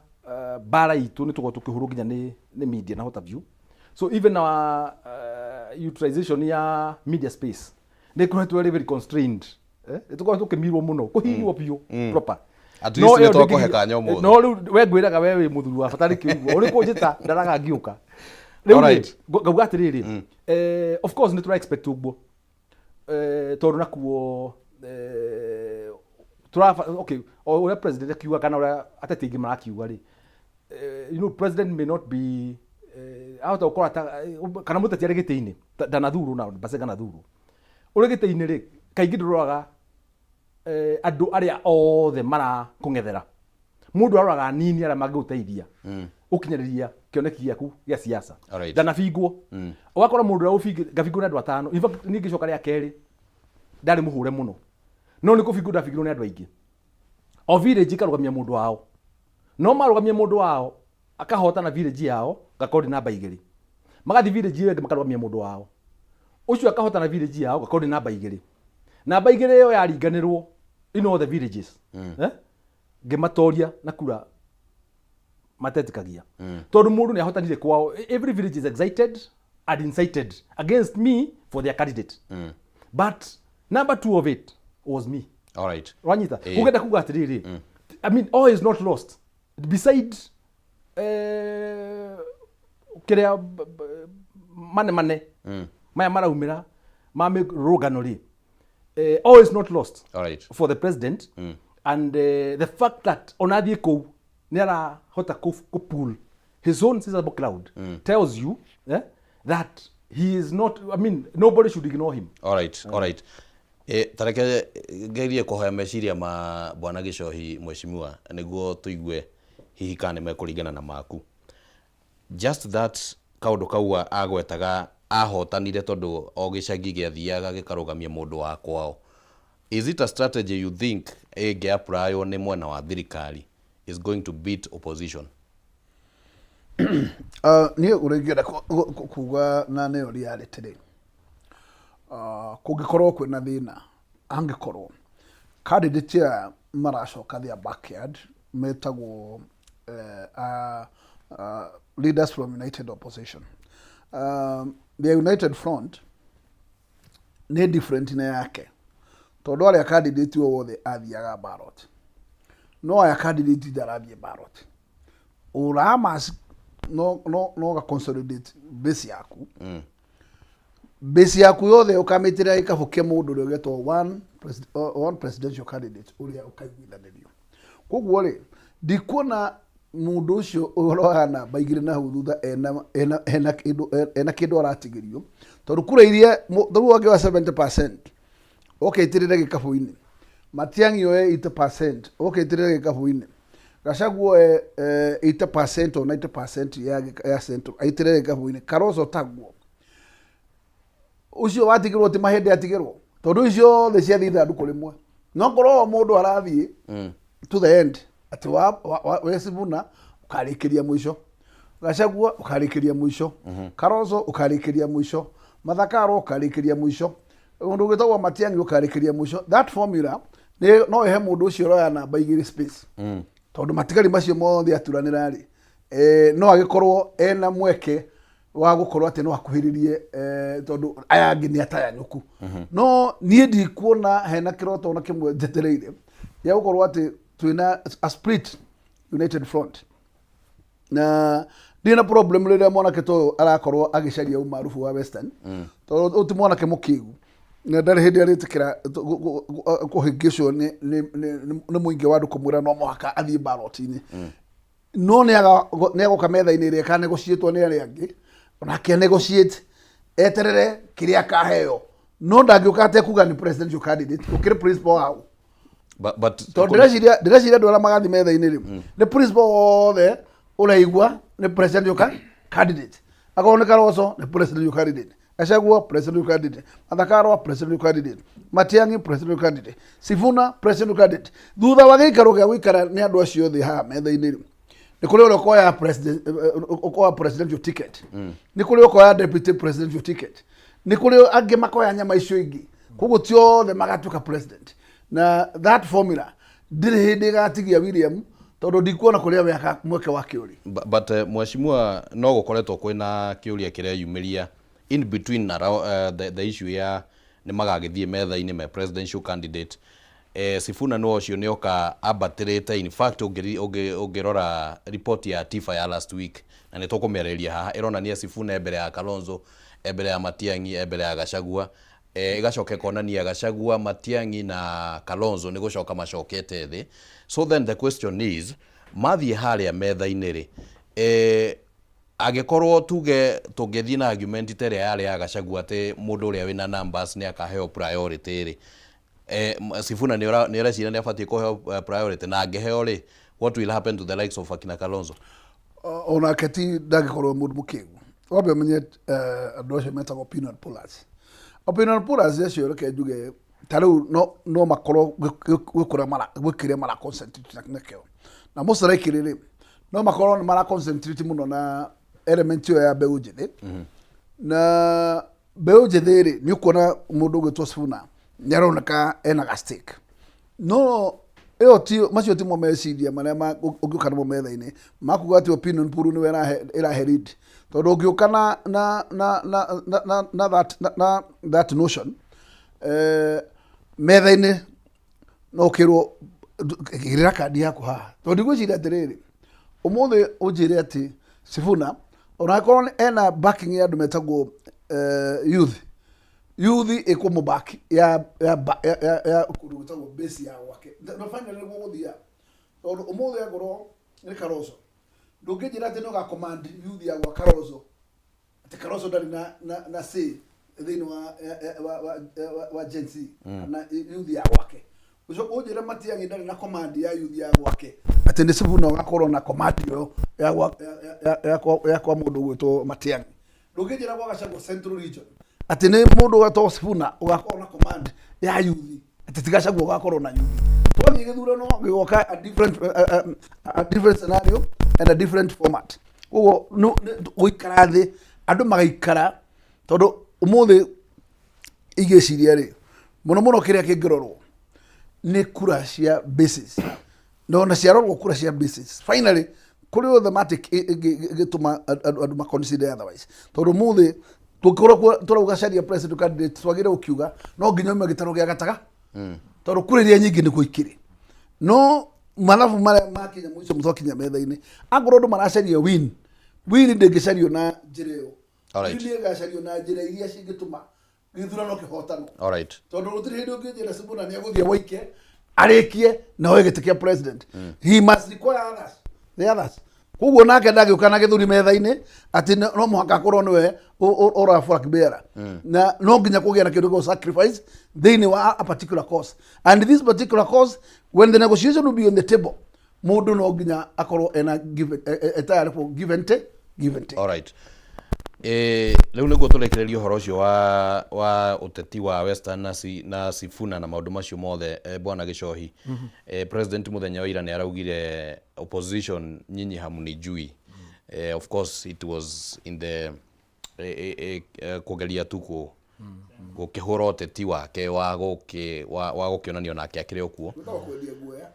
mbara itũ nĩ tũkorwo tũkĩhũrwo nginya nĩ media na what have you. So even our utilization ya media space nĩ ĩkoretwo ĩrĩ very constrained, eh? Nĩ tũkoretwo tũkĩmirwo mũno, kũhihinywo biũ proper. At No least nĩ ĩyo twakũhe kanya ũmũthĩ. No rĩu we ngwĩraga we wĩ mũthuri wa bata nĩkĩo ũguo ũrĩ kũnjĩta ndaraga ngĩũka rĩu rĩ, ngauga atĩrĩrĩ, of course nĩ tũra expect ũguo, tondũ nakuo okay, o ũrĩa president akiuga kana ũrĩa ateti aingĩ marakiuga rĩ, president may not be, ahota gũkorwo kana mũteti arĩ gĩtĩ-inĩ ndanathurwo na Bazenga nathurwo ũrĩ gĩtĩ-inĩ rĩ, kaingĩ ndũroraga andũ arĩa othe marakũng'ethera. Mũndũ aroraga nini arĩa mangĩgũteithia ũkinyanĩria kĩoneki gĩaku gĩa siasa. Ndanabingwo ũgakora mũndũ ũrĩa ngabingwo nĩ andũ atano. In fact, niĩ ngĩcoka rĩa kerĩ ndarĩ mũhũre mũno, no nĩ kũbingwo ndabingirwo nĩ andũ aingĩ. O village ikarũgamia mũndũ wao, no marũgamia mũndũ wao akahotana village yao, ngakorwo ndĩ namba 2. Magathiĩ village ĩyo ĩngĩ makarũgamia mũndũ wao, ũcio akahotana village yao, ngakorwo ndĩ namba 2. Namba 2 ĩyo yaringanĩrwo in all the villages, eh? Ngĩmatoria na kura matetĩkagia tondũ mũndũ nĩ ahotanire kwao. Every village is excited and incited against me for their candidate, but number two of it was me. Wanyita? Ugenda kuga atĩrĩrĩ, I mean, all is not lost beside kĩrĩa mane mane maya maraumĩra ma mĩrũngano rĩ, all is not lost for the president and the fact that ona athiĩ kũu nĩ arahota kũ pull his own sizable crowd tells you, that he is not, I mean, nobody should ignore him. All right. Tareke ngerie kũhoya meciria ma bwana Gĩcohi, mheshimiwa, nĩguo tũigue hihi kana nĩ mekũringana na maku. Just that kaũndũ kau agwetaga ahotanire tondũ o gĩcagi gĩathiaga gĩkarũgamia mũndũ wa kwao. Is it a strategy you think ĩngĩ applywo nĩ mwena wa thirikari is going to beat opposition? Niĩ ũrĩa ingĩenda kuga na nĩyo reality rĩ, kũngĩkorwo kwĩna thĩna, angĩkorwo candidate aya maracoka their backyard metagwo Leaders from united opposition, the united front nĩ different na yake, tondũ arĩa candidate o wothe athiaga ballot, no aya candidate ndarathiĩ ballot. Ũramas no ga consolidate base yaku, base yaku yothe ũkamĩtĩra gĩkabũ kĩa mũndũ ũrĩa ũgetwo one presidential candidate ũrĩa ũkaiguithanĩrio. Koguo rĩ, ndikuona mũndũ ũcio ũroya namba 2 na hau thutha ena kĩndũ aratigĩrio, tondũ kura iria rĩu angĩoya 70% ũkĩitĩrĩre gĩkabũ-inĩ, Matiang'i oe 80% ũkĩitĩrĩre gĩkabũ-inĩ, Gachagua oe 80% or 90% ya central aitĩrĩre gĩkabũ-inĩ, Kalonzo taguo, ũcio watigĩrwo ti mahĩndĩ atigĩrwo, tondũ icio othe ciathiĩ ithandũkũ rĩmwe. No korwo o mũndũ arathiĩ to the end, atĩ we Sifuna ũkarĩkĩria mũico, Gachagua ũkarĩkĩria mũico, Kalonzo ũkarĩkĩria mũico, Martha Karua ũkarĩkĩria mũico, mũndũ ũgĩtagwo Matiang'i ũkarĩkĩria mũico, that formula no ĩhe mũndũ ũcio ũroya namba 2 space, tondũ matigari macio mothe aturanĩra rĩ, no agĩkorwo ena mweke wa gũkorwo atĩ no akuhĩrĩrie, tondũ aya angĩ nĩ atayanyũku. No niĩ ndikuona hena kĩroto ona kĩmwe njetereire gĩa gũkorwo atĩ twĩna a split united front. Na ndirĩ na problem rĩrĩa mwanake ta ũyũ arakorwo agĩcaria umaarubu wa Western, tondũ ũyũ ti mwanake mũkĩgu na ndarĩ hĩndĩ arĩtĩkĩra kũhĩngĩcwo nĩ mũingĩ wa andũ kũmwĩra no mũhaka athiĩ ballot-inĩ. No nĩ agoka metha-inĩ ĩrĩa ĩkanegotiatwo nĩ arĩa angĩ, onake negotiate, eterere kĩrĩa akaheo, no ndangĩũka atekuga nĩ presidential candidate ũkĩrĩ principal hau. But Tondũ ndĩreciria andũ arĩa magathiĩ metha-inĩ rĩ, nĩ principal wothe ũraigua nĩ presidential candidate. Akorwo nĩ Kalonzo, nĩ presidential candidate, Gachagua, presidential candidate, Martha Karua, presidential candidate, Matiang'i, presidential candidate, Sifuna, presidential candidate. Thutha wa gĩikaro gĩa gũikara nĩ andũ acio othe haha metha-inĩ rĩ, nĩ kũrĩ ũrĩa ũkoya president, ũkoya presidential ticket, nĩ kũrĩ ũkoya deputy presidential ticket, nĩ kũrĩ angĩ makoya nyama icio ingĩ. Koguo ti othe magatuĩka president. Na that formula ndirĩ hĩndĩ ĩgatigia William, tondũ ndikuona kũrĩa we mweke wake ũrĩ. But mheshimiwa, no gũkoretwo kwĩna kĩũria kĩreyumĩria in between na the issue ya nĩ magagĩthiĩ metha-inĩ me presidential candidate. Sifuna no ũcio nĩ oka ambatĩrĩte. In fact, ũngĩrora report ya TIFA ya last week, na nĩ tũkũmĩarĩria haha, ĩronania Sifuna e mbere ya Kalonzo, e mbere ya Matiang'i, e mbere ya Gachagua. Ĩgacoka ĩkonania Gachagua, Matiang'i na Kalonzo nĩ gũcoka macokete thĩ. So then the question is, mathiĩ harĩa metha-inĩ rĩ, angĩkorwo tuge tũngĩthiĩ na argument ta ĩrĩa yarĩ ya Gachagua atĩ mũndũ ũrĩa wĩna numbers nĩ akaheo priority rĩ, Sifuna nĩ ũreciria nĩ abatiĩ kũheo priority? Na angĩheo rĩ, what will happen to the likes of akina Kalonzo? Onake ti ndangĩkorwo mũndũ mũkĩgu. Wambe ũmenye, andũ acio metagwo opinion pollers. Opinion pollers acio, reke njuge ta rĩu no makorwo gwĩ kĩrĩa mara concentrate nakĩo, na most likely rĩ, no makorwo nĩ mara concentrate mũno na element ĩyo ya mbeũ njĩthĩ. Na mbeũ njĩthĩ rĩ, nĩ ũkuona mũndũ ũgwĩtwo Sifuna nĩ aroneka ena ga stake, no ĩyo ti macio timo meciria marĩa ũngĩũka namo metha-inĩ makuga atĩ opinion poll nĩwe ĩrahe lead, tondũ ũngĩũka na that notion metha-inĩ, no ũkĩrwo gĩrĩra kandi yaku haha, tondũ ndigwĩciria atĩrĩrĩ, ũmũthĩ ũnjĩre atĩ Sifuna ona akorwo ena backing ya andũ metagwo youth ĩkũmũback ya kũndũ gwĩtagwo base ya gwake. Na finally nĩguo gũthia, tondũ ũmũthĩ angorwo nĩ Kalonzo, ndũngĩnjĩra atĩ nĩ ũga command youth ya gwa Kalonzo, atĩ Kalonzo ndarĩ na say thĩinĩ wa Gen Z kana youth ya gwake. Ũcoke ũnjĩre Matiang'i ndarĩ na command ya youth ya gwake, atĩ nĩ Sifuna ũgakorwo na command ĩyo ya kwa mũndũ ũgwĩtwo Matiang'i. Ndũngĩnjĩra gwa Gachagua Central Region atĩ nĩ mũndũ ũgetwo Sifuna ũgakorwo na command ya youth, atĩ ti Gachagua ũgakorwo na youth. Twathiĩ gĩthurano gĩgoka a different scenario and a different format. Koguo gũikara thĩ, andũ magaikara, tondũ ũmũthĩ ingĩciria rĩ, mũno mũno kĩrĩa kĩngĩrorwo nĩ kura cia bases. Na ona ciarorwo kura cia bases, finally Kũrĩ o thematic ĩngĩtũma andũ ma consider otherwise, tondũ mũthĩ tũngĩkorwo tũrauga caria president candidate, twagĩrĩire gũkiuga no nginya ume gĩtarũ gĩa gataga, tondũ kura iria nyingĩ nĩkuo ikĩrĩ. No mathabu marĩa makinya mũico twakinya metha-inĩ, akorwo andũ maracaria win, win ndĩngĩcario na njĩra ĩyo. Win ĩgacario na njĩra iria cingĩtũma gĩthurano kĩhotanwo, tondũ gũtirĩ hĩndĩ ũngĩnjĩra Sifuna nĩ egũthiĩ waike arĩkie na oe gĩtĩ kĩa president. He must require others, the others. Koguo nake ndangĩũka na gĩthuri metha-inĩ atĩ no mũhaka akorwo nĩwe ũra flag bearer, na no nginya kũgĩa na kĩndũ gĩa sacrifice thĩinĩ wa a particular cause, and this particular cause, when the negotiation will be on the table, mũndũ no nginya akorwo ena give, tayarĩ for give and take, give and take. Alright. Rĩu nĩguo tũrĩkĩrĩrie ũhoro ũcio wa ũteti wa Western na Sifuna na maũndũ macio mothe, bwana Gĩcohi. President mũthenya wa ira nĩ araugire, "Opposition, nyinyi hamnijui." Of course it was in the kũgeria tu gũkĩhũra ũteti wake wa gũkĩonania onake akĩrĩ o kuo. Gwĩtagwo kwendia guoya.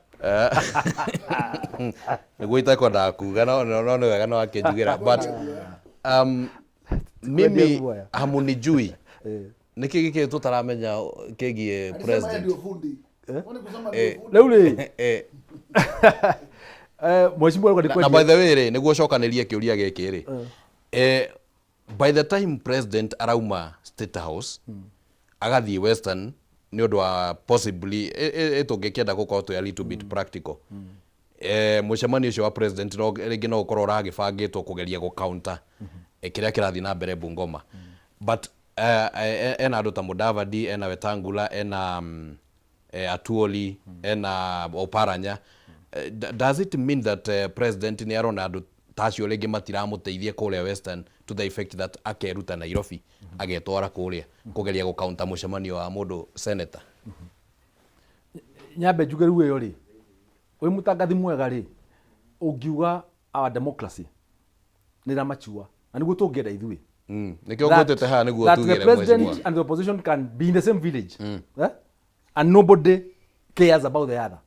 Nĩguo itekwendaga kuga, no nĩ wega no akĩnjugĩra, but mimi guoya. Hamunijui nĩkĩ gĩkĩ tũtaramenya kĩgiĩ Alisema yeye president. ndio fundi. Kwani kusema ndio fundi? Rĩu rĩ, mheshimiwa arauga nĩ Na kwendia. by the way rĩ, nĩguo cokanĩrie kĩũria gĩkĩ rĩ, by the time president arauma State House agathiĩ Western nĩ ũndũ wa possibly tũngĩkĩenda gũkorwo twĩ a little bit practical, mũcemanio ũcio wa president no rĩngĩ no ũkorwo ũragĩbangĩtwo kũgeria gũ counter kĩrĩa kĩrathiĩ na mbere Bungoma, but ena andũ ta Mudavadi, ena Wetangula, ena Atuoli, ena Oparanya. Does it mean that president nĩ arona andũ ta acio rĩngĩ matiramũteithia kũrĩa Western, to the effect that akeruta Nairobi agetwara kũrĩa kũgeria gũ counter mũcemanio wa mũndũ senator? Nyambe njuge rĩu ĩyo rĩ, wĩ mũtangathi mwega rĩ, ũngiuga our democracy nĩ ĩramachua na nĩguo tũngĩenda ithuĩ. Nĩkĩo ngwĩtĩte haha nĩguo That the tugĩre president mheshimiwa. And the opposition can be in the same village, eh? And nobody cares about the other.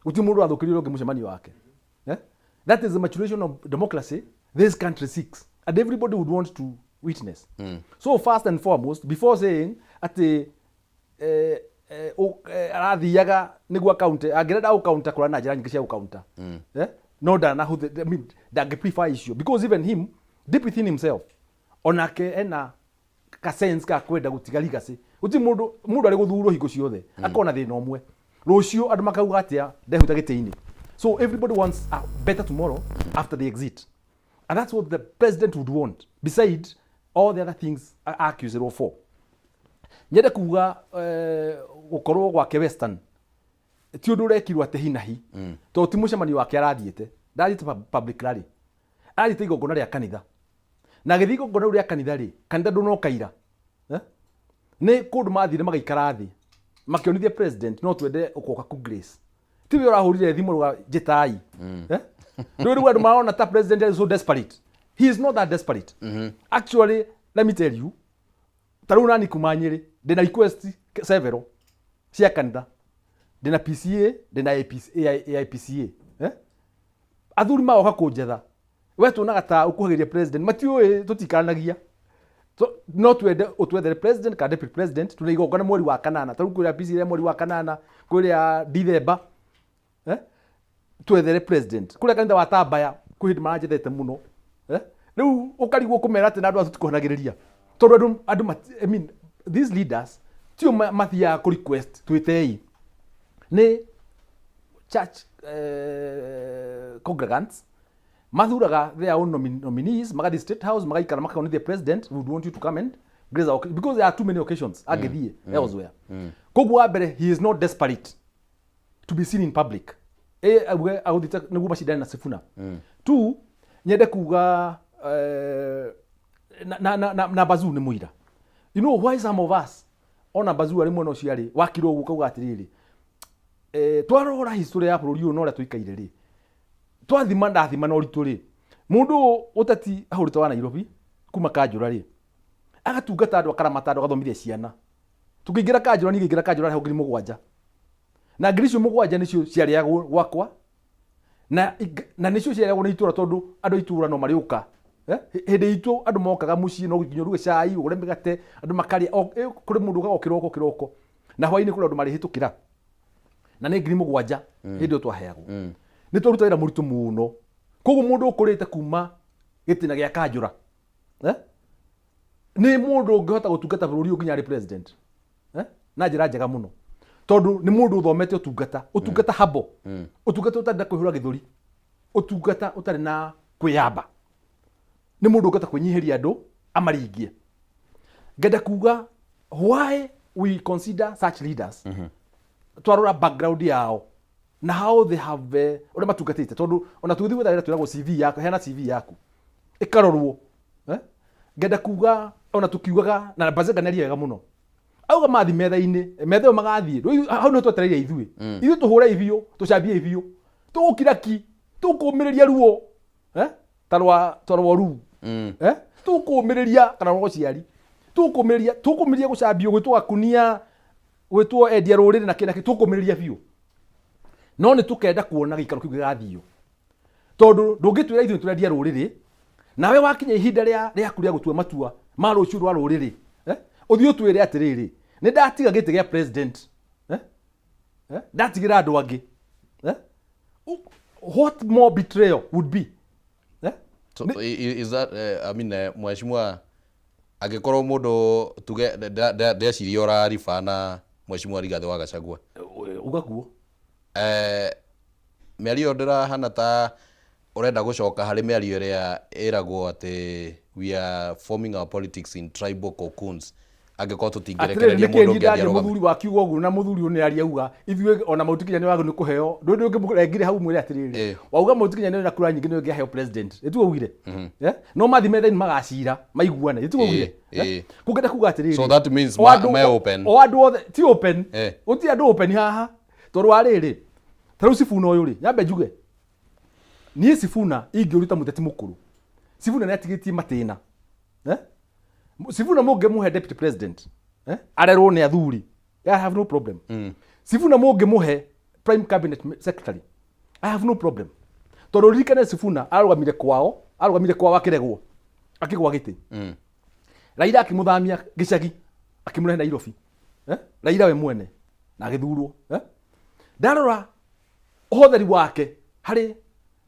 Gũtirĩ mũndũ wathũkĩrie ũngĩ mũcemanio wake, eh? That is the maturation of democracy this country seeks and everybody would want to witness. So first and foremost, before saying atĩ arathiaga nĩguo akaunte, angĩrenda gũkaunta kũrĩa na njĩra nyingĩ cia gũkaunta, eh? No ndanahũthĩ, I mean, ndangĩ prefer icio, because even him, deep within himself, onake ena ka sense ka kwenda gũtiga legacy. Gũtirĩ mũndũ, mũndũ arĩ gũthurwo hingo ciothe akona thĩna ũmwe, rũciũ andũ makauga atĩa ndehuta gĩtĩ-inĩ. So everybody wants a better tomorrow after the exit, and that's what the president would want beside all the other things accused for. Nyende kuga gũkorwo gwake Western ti ũndũ ũrekirwo atĩ hi na hi, tondũ ti mũcemanio wake arathiĩte, ndathiĩte public rally, arathiĩte igongona rĩa kanitha. Na agĩthiĩ igongona rĩu rĩa kanitha rĩ, kanitha ndũnoka ira, eh? Nĩ kũndũ mathire magaikara thĩ makĩonithia president no twende ũkoka ku grace. Ti we ũrahũrire thimũ rũga njĩtai, eh? Rĩu rĩu andũ marona ta president is so desperate. He is not that desperate, actually. Let me tell you, ta rĩu nani kuma Nyĩrĩ ndĩna request several cia kanitha, ndĩna PCA, ndĩna APC, AIPCA, eh? Athuri magoka kũnjetha, we tuonaga ta ũkuhagĩria president, matiũĩ tũtikaranagia. So, no twende ũtwethere president kana deputy president, tũrĩ igongona mweri wa kanana, ta rĩu kwĩrĩa PCA mweri wa kanana, kwĩrĩa Dithemba, eh? Twethere president kũrĩa kanitha wa Tambaya kwĩ hĩndĩ maranjethete mũno, eh? Rĩu ũkarigwo kũmera atĩ na andũ acio tikuhanagĩrĩria, tondũ andũ I mean, these leaders tio mathiaga kũ request twĩtei, nĩ church congregants mathuraga their own nominees, magathiĩ State House, magaikara, makaonithia president, "We would want you to come and grace our," because there are too many occasions angĩthiĩ elsewhere. Koguo wa mbere, he is not desperate to be seen in public, auge agũthiĩte nĩguo macindane na Sifuna. Two, nyende kuga na Bazuu nĩ mũira. You know why some of us, ona Bazuu arĩ mwena ũcio arĩ wakirwo ũguo, kauga atĩrĩrĩ, twarora history ya bũrũri ũyũ na ũrĩa tũikaire rĩ, twathima ndathima na ũritũ rĩ, mũndũ ũyũ ũteti ahũrĩte wa Nairobi kuma kanjũra rĩ, agatungata andũ, akaramata andũ, agathomithia ciana. Tũkĩingĩra kanjũra, niĩ ngĩingĩra kanjũra arĩhwo 7,000, na 7,000 icio nĩcio ciarĩagwo gwakwa. Na nĩcio ciarehagwo nĩ itũra, tondũ andũ a itũra no marĩũka. Hĩndĩ itũ andũ mokaga mũciĩ, no nginya ũruge cai, ũgũre mĩgate, andũ makarĩa. Kũrĩ mũndũ ũkaga o kĩroko kĩroko, na hwainĩ kũrĩ andũ marĩhĩtũkĩra, na nĩ 7,000 hĩndĩ ĩyo twaheagwo. Nĩ twaruta wĩra mũritũ mũno. Koguo mũndũ ũkũrĩte kuma gĩtina gĩa kanjũra, eh? Nĩ mũndũ ũngĩhota gũtungata bũrũri ũyũ nginya arĩ president, eh? Na njĩra njega mũno, tondũ nĩ mũndũ ũthomete ũtungata, ũtungata habo, ũtungata ũtarĩ na kwĩhũra gĩthũri, ũtungata ũtarĩ na kwĩyamba. Nĩ mũndũ ũngĩhota kwĩnyihĩria andũ amaringie. Ngenda kuga, why we consider such leaders, twarora background yao na how they have, ũrĩa matungatĩte, tondũ ona tũgĩthiĩ gwetha wĩra twĩragwo CV yaku, heana CV yaku ĩkarorwo, eh? Ngenda kuga ona tukiugaga na Bazenga nĩ aria wega mũno, auga mathi metha-inĩ, metha ĩyo magathiĩ rĩu hau nĩho twetereire ithuĩ. Ithuĩ tũhũre biũ, tũcambie biũ, tũgũkira ki, tũkũmĩrĩria ruo, eh? Ta rwa ruu, eh? Tũkũmĩrĩria kana rwa ũciari, tũkũmĩrĩria gũcambio, gwĩtwo gakunia, gwĩtwo endia rũrĩrĩ na kĩ na kĩ, tũkũmĩrĩria biũ. No nĩ tũkenda kuona gĩikaro kĩu gĩgathio, tondũ ndũngĩtwĩra ithuĩ tũrendia rũrĩrĩ, nawe wakinya ihinda rĩa rĩaku rĩa gũtua matua ma rũciũ rwa rũrĩrĩ, eh? Ũthiĩ ũtwĩre atĩrĩrĩ, nĩ ndatiga gĩtĩ gĩa president, eh? Eh? Ndatigĩra andũ angĩ, eh? What more betrayal would be, eh? So, is that, I mean, mheshimiwa, angĩkorwo mũndũ tuge ndeciria ũrariba na Mheshimiwa Rigathĩ wa Gachagua. Uga guo. Mĩario ĩyo ndĩrahana ta ũrenda gũcoka harĩ mĩario ĩrĩa ĩragwo atĩ we are forming our politics in tribal cocoons, angĩkorwo Atĩrĩrĩ, tũtingĩrekereria nĩkĩ mũndũ niĩ ũngĩ athiĩ ndaria arũgame. Mũthuri wa kiugo ũguo, na mũthuri ũyũ nĩ aria auga ithuĩ ona Mount Kenya nĩ wagĩrĩirwo nĩ kũheo. Ndũĩ ndũngĩmũrengire hau mwĩre atĩrĩrĩ, wauga Mount Kenya nĩ na kura nyingĩ, nĩ ũngĩaheo president, ĩtiguo ugire, eh? No mathi metha-inĩ magacira maiguane, ĩtiguo ugire, eh? Kũngĩenda kuga atĩrĩrĩ, So that means o me open. O andũ othe ti open. Gũtirĩ andũ open haha, tondũ wa rĩrĩ, ta rĩu Sifuna ũyũ rĩ, nyambe njuge niĩ Sifuna ingĩũruta mũteti mũkũrũ, Sifuna nĩ atigĩtie matĩna, eh? Sifuna mũngĩmũhe deputy president, eh? Arerwo nĩ athuri, I have no problem. Sifuna mũngĩmũhe prime cabinet secretary, I have no problem, tondũ ririkane Sifuna arũgamire kwao akĩregwo, akĩgwa gĩtĩ. Raila akĩmũthamia gĩcagi, akĩmũrehe Nairobi, eh? Raila we mwene na agĩthurwo, eh? Ndarora ũhũthĩri wake harĩ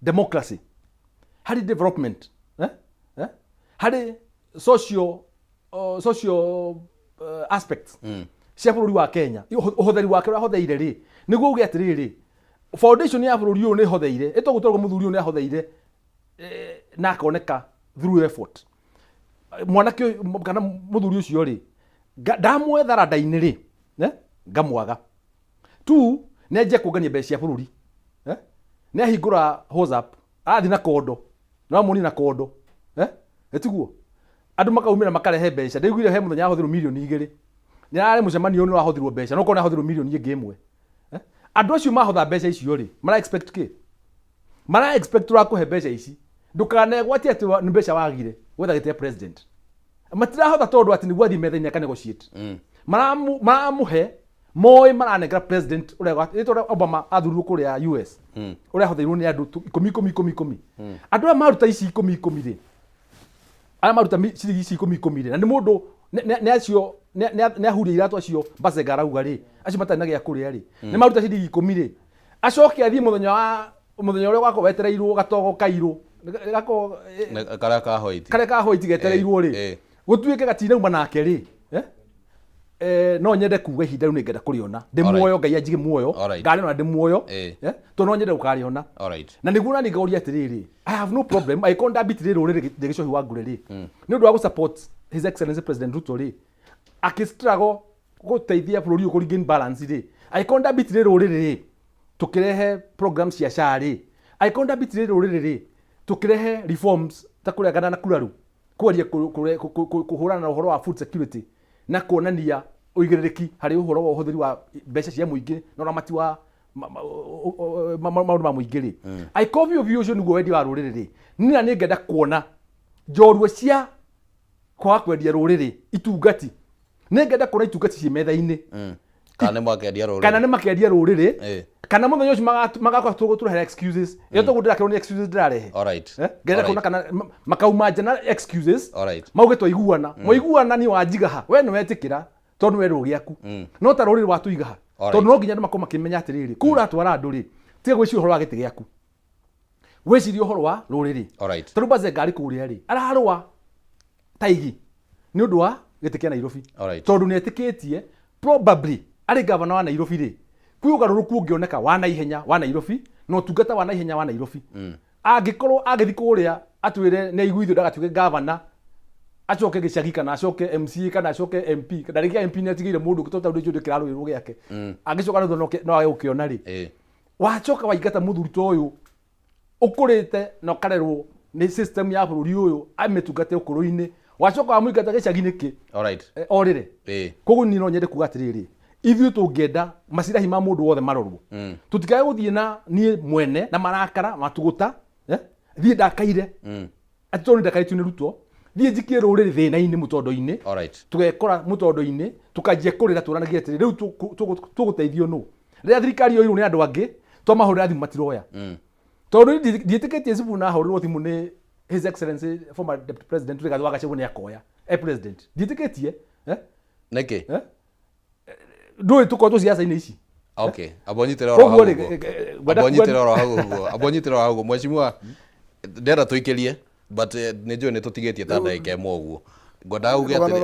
democracy, harĩ development, eh? Eh? Harĩ social aspects cia bũrũri wa Kenya, ũhũthĩri wake ũrĩa ahũthĩire rĩ, nĩguo uge atĩrĩrĩ, foundation ya bũrũri ũyũ nĩ ĩhotheire ĩtogũtwarwo. Mũthuri ũyũ nĩ ahotheire, na akoneka through effort. Mwanake ũyũ kana mũthuri ũcio rĩ, ndamwetha rada-inĩ rĩ, eh, ngamwaga tu. Nĩ anjia kũngania mbeca cia bũrũri, eh? Nĩ ahingũra WhatsApp, arathiĩ na kondo, nĩ wamũni na kondo, eh? Ĩtiguo andũ makaumĩra makarehe mbeca. Ndaiguire he mũthenya ahũthĩrwo 2 mirioni. Nĩ ararĩ mũcemanio nĩ wahũthĩrwo mbeca, no korwo nĩ ahũthĩrwo mirioni ĩngĩ 1, eh? Andũ acio mahotha mbeca icio rĩ, mara expect kĩ? Mara expect ũrakũhe mbeca ici ndũkanegwatie atĩ nĩ mbeca wagire gwetha gĩtĩ gĩa president. Matirahotha tondũ atĩ nĩguo athiĩ metha-inĩ aka negotiate. Maramũhe moĩ maranengera president ũrĩa rĩtwa ũrĩa Obama athurirwo kũrĩa US, ũrĩa ahotheirwo nĩ andũ ikũmi ikũmi ikũmi ikũmi. Andũ aya maruta ici ikũmi ikũmi rĩ, arĩa maruta ciringi ici ikũmi ikũmi rĩ, na nĩ mũndũ nĩ acio nĩ ahuria iratũ acio Bazenga arauga rĩ, acio matarĩ na gĩa kũrĩa rĩ, nĩ maruta ciringi 10 rĩ, acoke athiĩ mũthenya wa mũthenya ũrĩa ũgakorwo wetereirwo gatogo kairũ gakorwo Karĩa ka white. Karĩa ka white getereirwo rĩ, gũtuĩke gatinauma nake rĩ, eh? No nyende kuga ihinda rĩu nĩ ngenda kũrĩona ndĩ muoyo, Ngai anjige muoyo. Ngarĩona ndĩ muoyo, eh? Tondũ no nyende gũkarĩona. Na nĩguo nani ngauria atĩrĩrĩ, I have no problem angĩkorwo ndambitire rũrĩrĩ ndĩ gĩcohi wa ngure rĩ, nĩ ũndũ wa gũ-support His Excellency President Ruto rĩ, akĩ struggle gũteithia bũrũri ũyũ kũ regain balance rĩ, angĩkorwo ndambitire rũrĩrĩ rĩ, tũkĩrehe program cia SHA rĩ, angĩkorwo ndambitire rũrĩrĩ rĩ, tũkĩrehe reforms ta kũrengana na kuraru, kũgeria kũhũrana na ũhoro wa food security na kuonania ũigĩrĩrĩki harĩ ũhoro wa ũhũthĩri wa mbeca cia mũingĩ na ũramati wa maũndũ ma mũingĩ rĩ, angĩkorwo biũ biũ ũcio nĩguo wendi wa rũrĩrĩ rĩ, niĩ na nĩ ngenda kuona njorua cia kwaga kwendia rũrĩrĩ, itungati, nĩ ngenda kuona itungati ciĩ metha-inĩ. Kana nĩ makendia rũrĩrĩ. Kana nĩ makendia rũrĩrĩ. Kana mũthenya ũcio magakorwo tũgũtũrehera excuses ĩyo, toguo ndĩrakĩrwo nĩ excuses ndĩrarehe. Ngenda kuona kana makauma nja na excuses, mauge twaiguana, mwaiguana niĩ wanjiga ha, we nĩ wetĩkĩra tondũ nĩ werwo gĩaku, no ta rũrĩrĩ watũiga ha? Tondũ no nginya andũ makorwo makĩmenya atĩrĩrĩ, kũu ũratwara andũ rĩ, tiga gwĩciria ũhoro wa gĩtĩ gĩaku, wĩcirie ũhoro wa rũrĩrĩ. Tondũ Bazenga arĩ kũrĩa rĩ, ararũa taigi nĩ ũndũ wa gĩtĩ kĩa Nairobi, tondũ nĩ etĩkĩtie probably arĩ gavana wa Nairobi rĩ, kwĩ ũgarũrũku ũngĩoneka wa naihenya wa Nairobi na ũtungata wa naihenya wa Nairobi. Angĩkorwo agĩthiĩ kũrĩa atwĩre nĩ aiguithio ndagatuĩke gavana, acoke gĩcagi kana acoke MCA kana acoke MP, na rĩngĩ MP nĩ atigĩire mũndũ ũngĩ, tondũ nĩ kĩrarũĩrwo gĩake, angĩcoka na thutha no age gũkĩona rĩ, wacoka waingata mũthuri ta ũyũ ũkũrĩte na ũkarerwo nĩ system ya bũrũri ũyũ amĩtungate ũkũrũ-inĩ, wacoka wamũingata gĩcagi nĩkĩ? Orĩre. Koguo niĩ no nyende kuga atĩrĩrĩ, ithuĩ tũngĩenda macirahi ma mũndũ wothe marorwo, tũtikae gũthiĩ na niĩ mwene na marakara matũgũta, thiĩ ndakaire atĩ tondũ nĩ ndakarĩtio nĩ Ruto, thiĩ njikie rũrĩrĩ thĩna-inĩ, mũtondo-inĩ. Tũgekora mũtondo-inĩ, tũkanjia kũrĩra tũranagia atĩrĩ, rĩu tũgũteithio nũ rĩrĩa thirikari yoirwo nĩ andũ angĩ, twamahũrĩra thimũ matiroya? Tondũ ndiĩtĩkĩtie Sifuna ahũrĩrwo thimũ nĩ His Excellency former Deputy President Rigathi wa Gachagua nĩ akoya e president. Ndiĩtĩkĩtie, eh? Nĩkĩ? Eh? Ndũĩ tũkorwo twĩ ciaca-inĩ ici. Okay, amba ũnyitĩre oro Koguo hau rĩ, ũguo. Ngwenda Amba ũnyitĩre oro hau ũguo, amba ũnyitĩre oro hau ũguo, mheshimiwa. Ndĩrenda tũikĩrie, but nĩ njũĩ nĩ tũtigĩtie ta ndagĩka 1 ũguo. Ngwendaga uge atĩrĩ,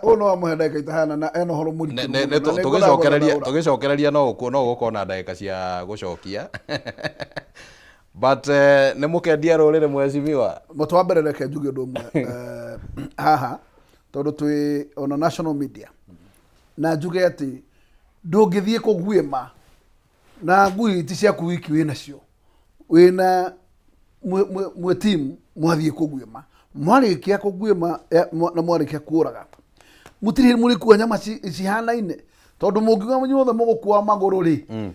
Ũyũ no amũhe ndagĩka itahana na ena ũhoro mũritũ mũno, na nĩ ngwendaga tũgĩcokereria gũthathaũra. Tũgĩcokereria no ũgũkorwo na ndagĩka cia gũcokia, but nĩ mũkendia rũrĩrĩ, mheshimiwa? Mũtũ wa mbere, reke njuge ũndũ ũmwe haha, tondũ twĩ ona national media, na njuge atĩ ndũngĩthiĩ kũguĩma na ngui ti ciaku wiki wĩ nacio, wĩna mwĩ team, mwathiĩ kũguĩma, mwarĩkia kũguĩma na mwarĩkia kũraga, mũtirĩ mũrĩkua nyama cihanaine, tondũ mũngiuga inyuothe mũgũkua magũrũ rĩ,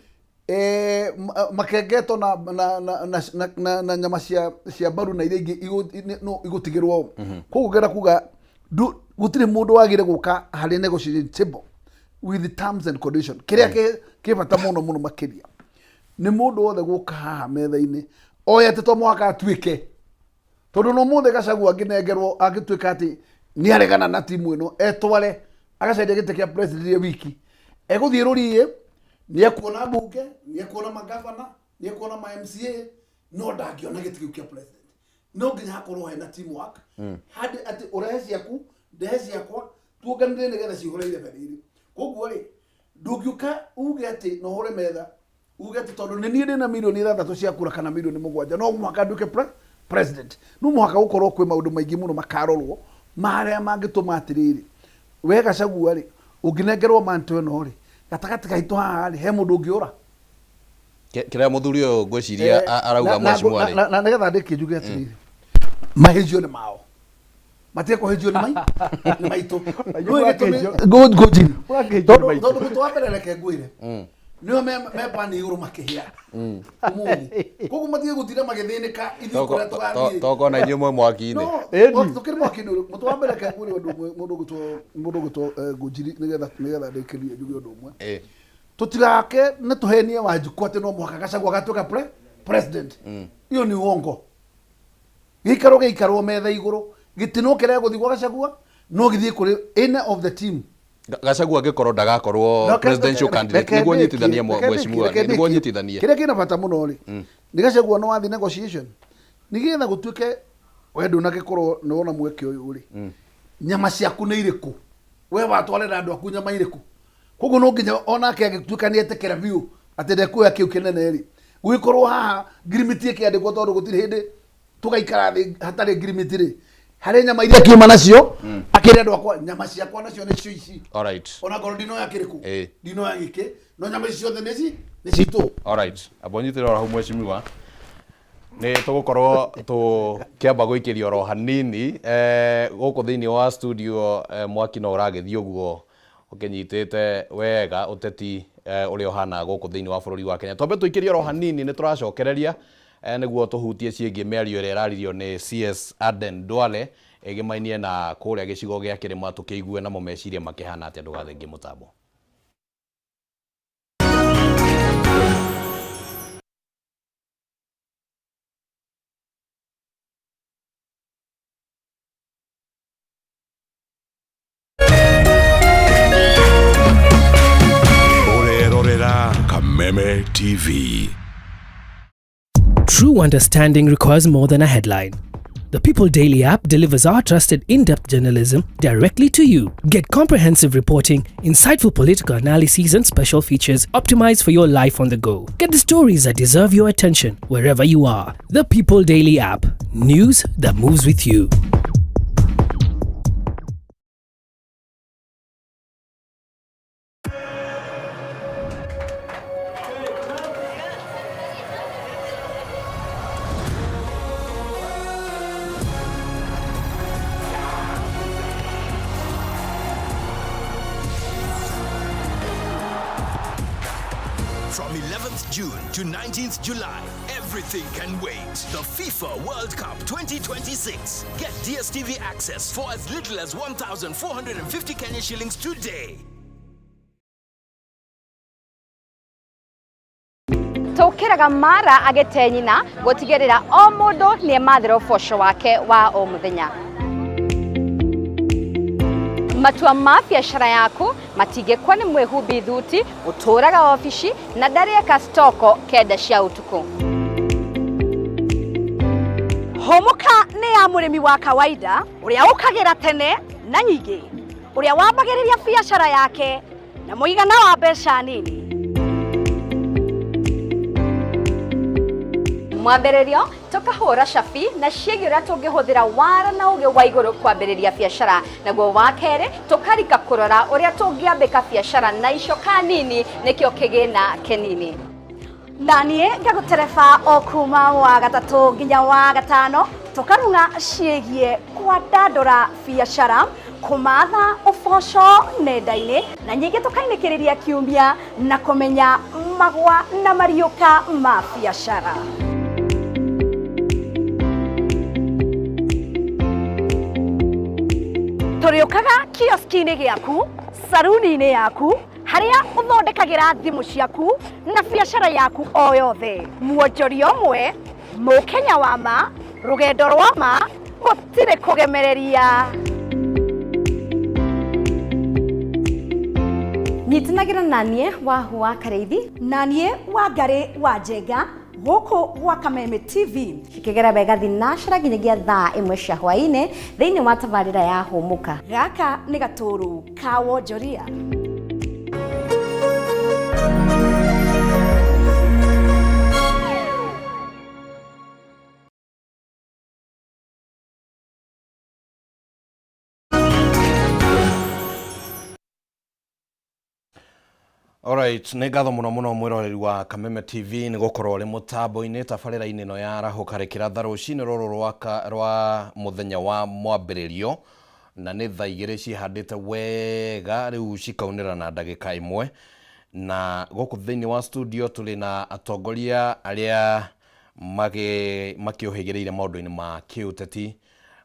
makengetwo na nyama cia mbaru na iria ingĩ no igũtigĩrwo. Koguo ngenda kuga gũtirĩ mũndũ wagĩrĩire gũka harĩ negotiation table with the terms and condition. Kĩrĩa kĩ bata mũno mũno makĩria nĩ mũndũ wothe gũka haha metha-inĩ oye atĩ to mũhaka atuĩke, tondũ no mũthĩ Gachagua angĩnengerwo, angĩtuĩka atĩ nĩ aregana na timu ĩno, etware agacaria gĩtĩ kĩa president ye wiki, egũthiĩ rũriĩ, nĩ ekuona mbunge, nĩ ekuona magavana, nĩ ekuona ma MCA, no ndangĩona gĩtĩ kĩu kĩa president. No nginya hakorwo hena teamwork handĩ atĩ ũrehe ciaku, ndehe ciakwa, tuonganĩre nĩgetha cihũre irebe rĩrĩ. Koguo rĩ, ndũngĩũka uge atĩ na ũhũre metha uge atĩ tondũ nĩ niĩ ndĩna mirioni 6 cia kura kana mirioni 7, no mũhaka nduĩke president. No mũhaka gũkorwo kwĩ maũndũ maingĩ mũno makarorwo marĩa mangĩtũma atĩrĩrĩ, we Gachagua rĩ, ũngĩnengerwo manto ĩno rĩ, gatagatĩ gaitũ haha rĩ, he mũndũ ũngĩũra? Kĩrĩa mũthuri ũyũ ngwĩciria arauga, mheshimiwa rĩ, Na nĩgetha ndĩkie njuge atĩrĩrĩ, mahĩnjio nĩ mao, matige kũhĩnjio nĩ maitũ. Nĩũĩ gĩtũmi? Ngũnjiri. Ũgakĩhĩnjio nĩ Tondũ maitũ. tondũ mũtũ wa mbere, reke ngwĩre, nĩo me pani igũrũ makĩhĩa ũmũthĩ, koguo matige gũtinda magĩthĩnĩka ithuĩ kũrĩa tũgathiĩ. Tokona inyuĩ mwĩ mwaki-inĩ. No, Ĩni. tũkĩrĩ mwaki-inĩ ũrĩkũ? Mũtũ wa mbere, reke ngwĩre ũndũ ũmwe, mũndũ ũgwĩtwo Ngũnjiri, nĩgetha ndĩkĩrie njuge ũndũ ũmwe. Tũtigake nĩ tũhenie Wanjikũ atĩ no mũhaka Gachagua agatuĩka president. Hiyo ni uongo. Gĩikaro gĩikarwo metha igũrũ, gĩtĩ kĩrĩa gũthiĩ gwa Gachagua no gĩthiĩ kũrĩ any of the team. Gachagua angĩkorwo ndagakorwo presidential candidate, nĩguo nyitithanie, mheshimiwa, nĩguo nyitithanie. Kĩrĩa kĩna bata mũno rĩ, nĩ Gachagua no wathiĩ negotiation nĩgetha gũtuĩke we ndũnagĩkorwo nĩ wona mweke ũyũ rĩ, nyama ciaku nĩ irĩkũ? We watwarĩra andũ aku nyama irĩkũ? Koguo no nginya onake agĩtuĩka nĩ etĩkĩra biũ atĩ ndekuoya kĩu kĩnene rĩ, gũgĩkorwo haha ngirimiti ĩkĩandĩkwo, tondũ gũtirĩ hĩndĩ tũgaikara thĩ hatarĩ ngirimiti rĩ, harĩ nyama iria kiuma nacio, akĩre andũ akwa nyama ciakwa nacio nĩcio ici. Ona ngorwo ndinoya kĩrĩkũ, ndinoya gĩkĩ, no nyama ici ciothe nĩci nĩ citũ. Alright, amba ũnyitĩre oro hau, mheshimiwa. Nĩ tũgũkorwo tũkĩamba gũikĩria oro hanini gũkũ thĩinĩ wa studio. Mwaki no ũragĩthiĩ ũguo ũkĩnyitĩte wega ũteti ũrĩa ũhana gũkũ thĩinĩ wa bũrũri wa Kenya. Twambe tũikĩrie oro hanini, nĩ tũracokereria nĩguo tũhutie ciĩgiĩ mĩario ĩrĩa ĩraririo nĩ CS Aden Duale ĩgĩmainie na kũrĩa gĩcigo gĩa kĩrĩma, tũkĩigue namo meciria makĩhana atĩa. Ndũgathengie mũtambo. Kameme TV. True understanding requires more than a headline. The People Daily app delivers our trusted in depth journalism directly to you. Get comprehensive reporting, insightful political analyses, and special features optimized for your life on the go. Get the stories that deserve your attention wherever you are. The People Daily app. News that moves with you. From 11th June to 19th July, everything can wait. The FIFA World Cup 2026. Get DSTV access for as little as 1,450 Kenya shillings today. Tũkĩraga mara agĩte nyina gũtigĩrĩra o mũndũ nĩ emathĩra ũboco wake wa o mũthenya. Matua ma biacara yaku matingĩkwa nĩ mwĩhumbi thuti ũtũraga obici na ndarĩeka stoko kenda cia ũtukũ. Hũmũka nĩ ya mũrĩmi wa kawaida ũrĩa ũkagĩra tene na nyingĩ, ũrĩa wambagĩrĩria biacara yake na mũigana wa mbeca nini. Mwambĩrĩrio tũkahũra cabi na ciĩgiĩ ũrĩa tũngĩhũthĩra wara na ũgĩ wa igũrũ kwambĩrĩria biacara, naguo wa kerĩ tũkarika kũrora ũrĩa tũngĩambĩka biacara na icoka nini nĩkĩo kĩgĩna kĩnini. Na niĩ ngagũtereba o kuma wa gatatũ nginya wa gatano, tũkarung'a ciĩgiĩ kwandandũra biacara, kũmatha ũboco nenda-inĩ, na nyingĩ tũkainĩkĩrĩria kiumia na kũmenya magwa na mariũka ma biacara. Tũrĩũkaga kioski-inĩ gĩaku, saruni-inĩ yaku, harĩa ũthondekagĩra thimũ ciaku na biacara yaku o yothe. Mwonjoria ũmwe, mũkenya wa ma, rũgendo rwa ma, gũtirĩ kũgemereria. Nyitanagĩra na niĩ Wahu wa Karĩithi na niĩ Wangarĩ wa Njenga gũkũ gwa Kameme TV. Cikĩgera wega thinacara nginyagia thaa 1 cia hwaĩ-inĩ thĩinĩ wa tabarĩra ya Hũmũka. Gaka nĩ gatũrũ ka wonjoria. Alright, nĩ ngatho mũno mũno mwĩroreri wa Kameme TV nĩ gũkorwo ũrĩ mũtambo-inĩ tabarĩra-inĩ ĩno ya arahũka rĩkĩratha rũcinĩ rũrũ rwa mũthenya wa mwambĩrĩrio, na nĩ thaa 2 cihandĩte wega rĩu cikaunĩra na ndagĩka 1. Na gũkũ thĩinĩ wa studio tũrĩ na atongoria arĩa makĩũhĩgĩrĩire maũndũ-inĩ ma kĩũteti,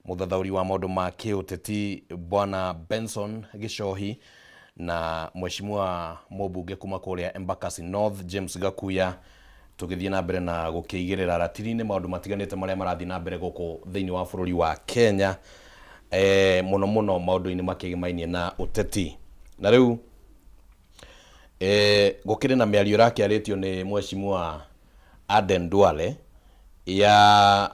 mũthathaũri wa maũndũ ma kĩũteti Bwana Benson Gĩchohi na mheshimiwa mũmbunge kuma kũrĩa Embakasi North James Gakuya, tũgĩthiĩ na mbere na gũkĩigĩrĩra ratiri-inĩ maũndũ matiganĩte marĩa marathiĩ na mbere gũkũ thĩinĩ wa bũrũri wa Kenya, mũno mũno maũndũ-inĩ makĩgĩmainie na ũteti. Na rĩu gũkĩrĩ na mĩario ĩrakĩarĩtio nĩ mheshimiwa Aden Duale ya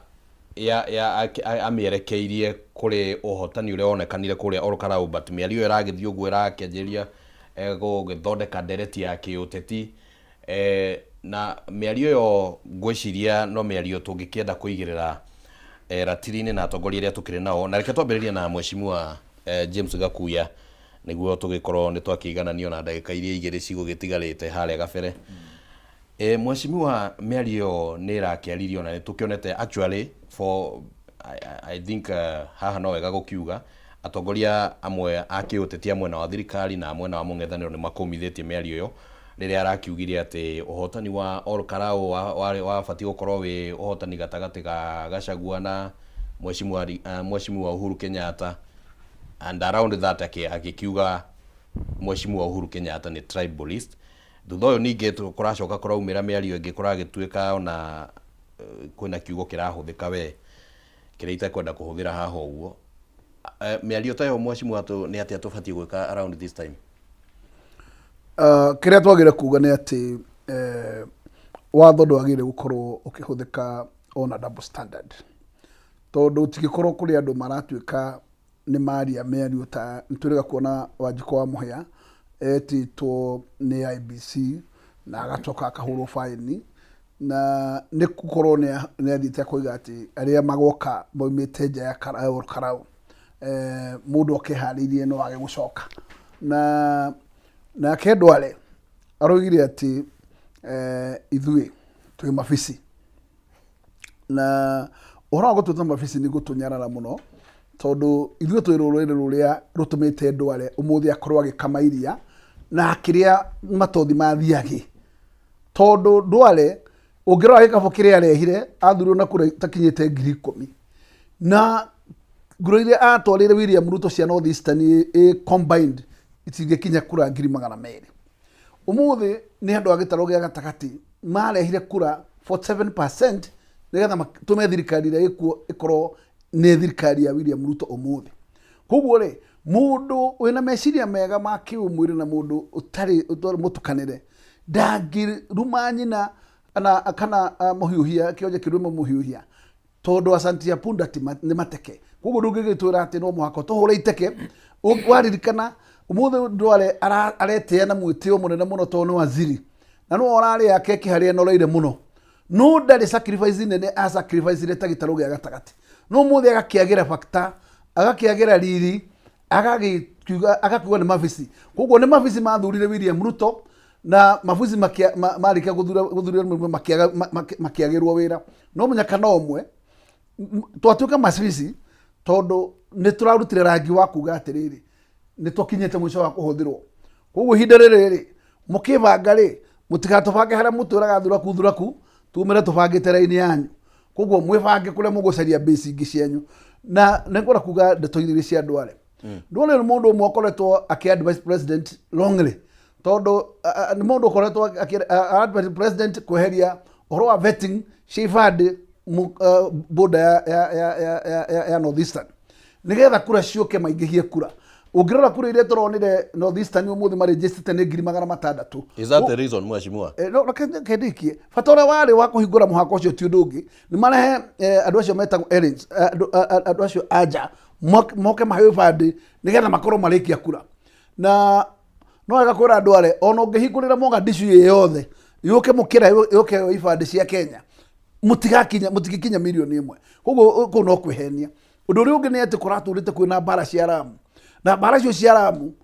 amĩerekeirie kũrĩ ũhotani ũrĩa wonekanire kũrĩa Olkalau, but mĩario ĩyo ĩragĩthiĩ ũguo ĩrakĩanjĩrĩria gũgĩthondeka ndereti ya kĩũteti, na mĩario ĩyo ngwĩciria no mĩario tũngĩkĩenda kũigĩrĩra ratiri-inĩ na atongoria arĩa tũkĩrĩ nao. Na reke twambĩrĩrie na mheshimiwa James Gakuya nĩguo tũgĩkorwo nĩ twakĩigananio na ndagĩka iria 2 cigũgĩtigarĩte harĩa gabere. Mheshimiwa, mĩario nĩ ĩrakĩaririo na nĩ tũkĩonete actually for I think haha no wega gũkiuga atongoria amwe a kĩũteti a mwena wa thirikari na mwena wa mũng'ethanĩro nĩ makũmithĩtie mĩario ĩyo rĩrĩa arakiugire atĩ ũhotani wa Olkalau wabatiĩ gũkorwo wĩ ũhotani gatagatĩ ga Gachagua na mheshimiwa Uhuru Kenyatta, and around that agĩkiuga mheshimiwa Uhuru Kenyatta nĩ tribalist. Thutha ũyũ ningĩ kũracoka kũraumĩra mĩario ĩngĩ kũragĩtuĩka ona kwĩna kiugo kĩrahũthĩka we kĩrĩa itekwenda kũhũthĩra haha ũguo. Mĩario ta ĩyo mheshimiwa nĩ atĩa tũbatiĩ gwĩka around this time? Kĩrĩa twagĩrĩire kuga nĩ atĩ Watho ndwagĩrĩire gũkorwo ũkĩhũthĩka ona double standard, tondũ tingĩkorwo kũrĩ andũ maratuĩka nĩ maria mĩario ta nĩtwĩrĩga kuona Wanjikũ wa Mũhĩa etĩtwo nĩ IEBC na agacoka akahũrwo baĩni, na nĩ gũkorwo nĩ athiĩte akoiga atĩ arĩa magoka maumĩte nja ya Karau Karau, mũndũ oke harĩirie no age gũcoka. Na nake Ndwale aroigire atĩ ithuĩ twĩ mabici, na ũhoro wa gũtuĩka mabici nĩ gũtũnyarara mũno, tondũ ithuĩ twĩ rũrĩrĩ rũrĩa rũtũmĩte Ndwale ũmũthĩ akorwo agĩkama iria na akĩrĩa matothi mathiagĩ, tondũ Ndwale ũngĩrora gĩkabũ kĩrĩa arehire, athurirwo na kura itakinyĩte 10,000, na ngura iria atwarĩire William Ruto cia North Eastern ĩ combined itingĩkinya kura 200,000. Ũmũthĩ nĩ andũ a gĩtarũ gĩa gatagatĩ marehire kura 47% nĩgetha matũme thirikari ĩrĩa ĩkuo ĩkorwo nĩ thirikari ya William Ruto ũmũthĩ. Koguo rĩ, mũndũ wĩna meciria mega ma kĩũmwĩrĩ na mũndũ ũtarĩ mũtukanĩre ndangĩruma nyina kana mũhiũhia kĩonje kĩrume mũhiũhia, tondũ asanti ya punda ti nĩ mateke. Koguo ndũngĩgĩtwĩra atĩ no mũhaka tũhũre iteke. Waririkana ũmũthĩ Ndwale aretĩa na mwĩtĩo mũnene mũno tondũ nĩ waziri na nĩwe ũrarĩa keki harĩa enoreire mũno, no ndarĩ sacrifice nene a sacrifice ta gĩtarũ gĩa gatagatĩ, no ũmũthĩ agakĩagĩra factor, agakĩagĩra riri, agagĩkiuga agakiuga nĩ mabici. Koguo nĩ mabici mathurire William Ruto, na mabici marĩkia gũthura makĩagĩrwo wĩra. No mũnyaka no ũmwe twatuĩka mabici, tondũ nĩ tũrarutire rangi wa kuga atĩrĩrĩ, nĩ tũkinyĩte mũico wa kũhũthĩrwo. Koguo ihinda rĩrĩ rĩ, mũkĩbanga rĩ, mũtigatũbange harĩa mũtwĩraga thuraku thuraku, tumĩre tũbangĩte raini yanyu. Koguo mwĩbange kũrĩa mũgũcaria base ingĩ cianyu. Na nĩ ngwenda kuga ndeto igĩrĩ cia Ndwale. Ndwale nĩ mũndũ ũmwe ũkoretwo akĩ advise president wrongly, tondũ nĩ mũndũ ũkoretwo akĩ advise president kweheria ũhoro wa vetting cia ibandĩ border ya North Eastern nĩgetha kura ciũke maingĩhie kura. Ũngĩrora kura iria tũronire North Eastern ũmũthĩ marĩnjĩcite nĩ 600,000. Is that the reason, mheshimiwa? No, reke ndikie. Bata ũrĩa warĩ wa kũhingũra mũhaka ũcio ti ũndũ ũngĩ, nĩ marehe andũ acio metagwo aliens, andũ acio anja moke maheo ibandĩ nĩgetha makorwo marĩkia kura. Na no wega kwĩra andũ arĩa ona ũngĩhingũrĩra Mogadishu ĩ yothe yũke mũkĩra yũke yoe ibandĩ cia Kenya, mũtigakinya, mũtingĩkinya 1 million. Koguo kũu no kwĩhenia. Ũndũ ũrĩa ũngĩ nĩ atĩ kũratũrĩte kwĩna mbara cia Lamu, na mbara icio cia Lamu,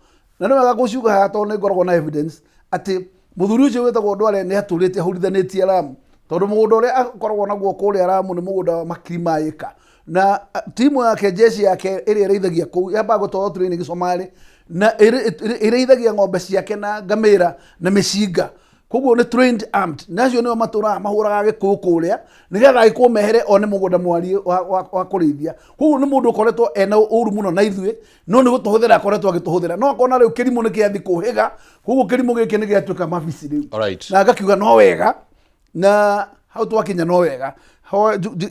na nĩ wega gũciuga haha tondũ nĩ ngoragwo na evidence atĩ mũthuri ũcio wĩtagwo Ndwale nĩ atũrĩte ahũrithanĩtie Lamu, tondũ mũgũnda ũrĩa akoragwo naguo kũrĩa Lamu nĩ mũgũnda wa makiri ma ĩka, na timu yake, jeshi yake ĩrĩa ĩrĩithagia kũu yambaga gũtwarwo training Somalia, na ĩrĩithagia ng'ombe ciake na ngamĩra na mĩcinga. Koguo nĩ trained armed, na acio nĩo matũraga mahũraga Gĩkũyũ kũrĩa nĩgetha Agĩkũyũ mehere one mũgũnda mwariĩ wa kũrĩithia. Koguo nĩ mũndũ ũkoretwo ena ũru mũno na ithuĩ, no nĩ gũtũhũthĩra akoretwo agĩtũhũthĩra, no akona rĩu kĩrimũ nĩ kĩathi kũhĩga. Koguo kĩrimũ gĩkĩ nĩ gĩatuĩka mabici rĩu. Na ngakiuga no wega, na hau twakinya no wega.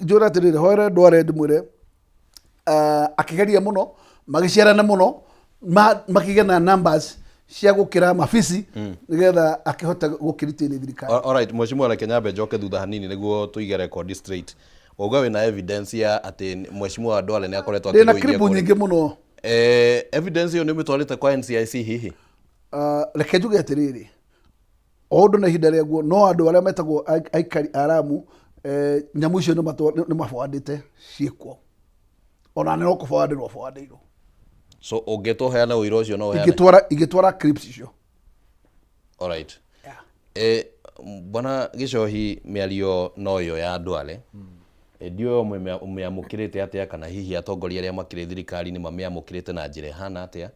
Njũre atĩrĩrĩ, hoere Ndware, ndĩmwĩre akĩgeria mũno, magĩciarana mũno, makĩgĩa na numbers cia gũkĩra mabici nĩgetha akĩhote gũkĩritĩria thirikari. Alright, mheshimiwa, reke nyambe njoke thutha hanini nĩguo tũige record straight. Wauga wĩna evidence ya atĩ mheshimiwa Ndwale nĩ akoretwo ndĩna akĩgũithia clip kũrĩa. Nyingĩ mũno. Evidence ĩyo nĩ ũmĩtwarĩte kwa NCIC hihi? Reke njuge atĩrĩrĩ, o ũndũ na ihinda rĩaguo, no andũ arĩa metagwo aikari a Lamu, nyamũ icio nĩ mabwandĩte ciĩkuo, ona nĩ no kũbwandĩrwo bwandĩirwo. So ũngĩtwo ũheane ũira ũcio, no ũheane? Ingĩtwara clips icio. Alright. Bwana Gĩcohi, mĩario no ĩyo ya Ndwale, ndiũĩ ũmĩamũkĩrĩte atĩa, kana hihi atongoria arĩa makĩrĩ thirikari-inĩ mamĩamũkĩrĩte na njĩra ĩhana atĩa,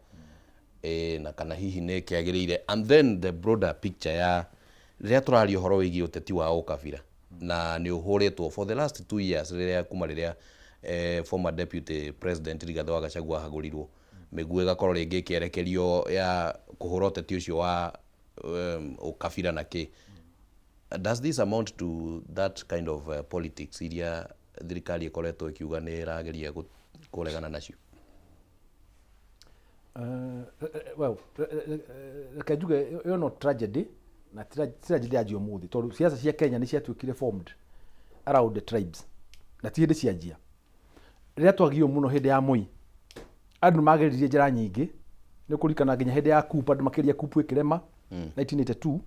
na kana hihi nĩ ĩkĩagĩrĩire, and then the broader picture ya rĩrĩa tũraria ũhoro wĩgiĩ ũteti wa ũkabira na nĩ ũhũrĩtwo for the last 2 years, rĩrĩa kuma rĩrĩa former deputy president Rigathĩ wa Gachagua ahagũrirwo, mĩguĩ ĩgakorwo rĩngĩ ĩkĩerekerio ya kũhũra ũteti ũcio wa ũkabira na kĩ. Does this amount to that kind of politics iria thirikari ĩkoretwo ĩkiuga nĩ ĩrageria kũregana nacio? Well, reke njuge ĩyo no tragedy. Na ti tragedy yanjia ũmũthĩ, tondũ siasa cia Kenya nĩ ciatuĩkire formed around the tribes, na ti hĩndĩ cianjia. Rĩrĩa twagio mũno hĩndĩ ya Moi, andũ nĩ mageririe njĩra nyingĩ. Nĩ ũkũririkana nginya hĩndĩ ya coup, andũ makĩgeria coup ĩkĩrema 1982.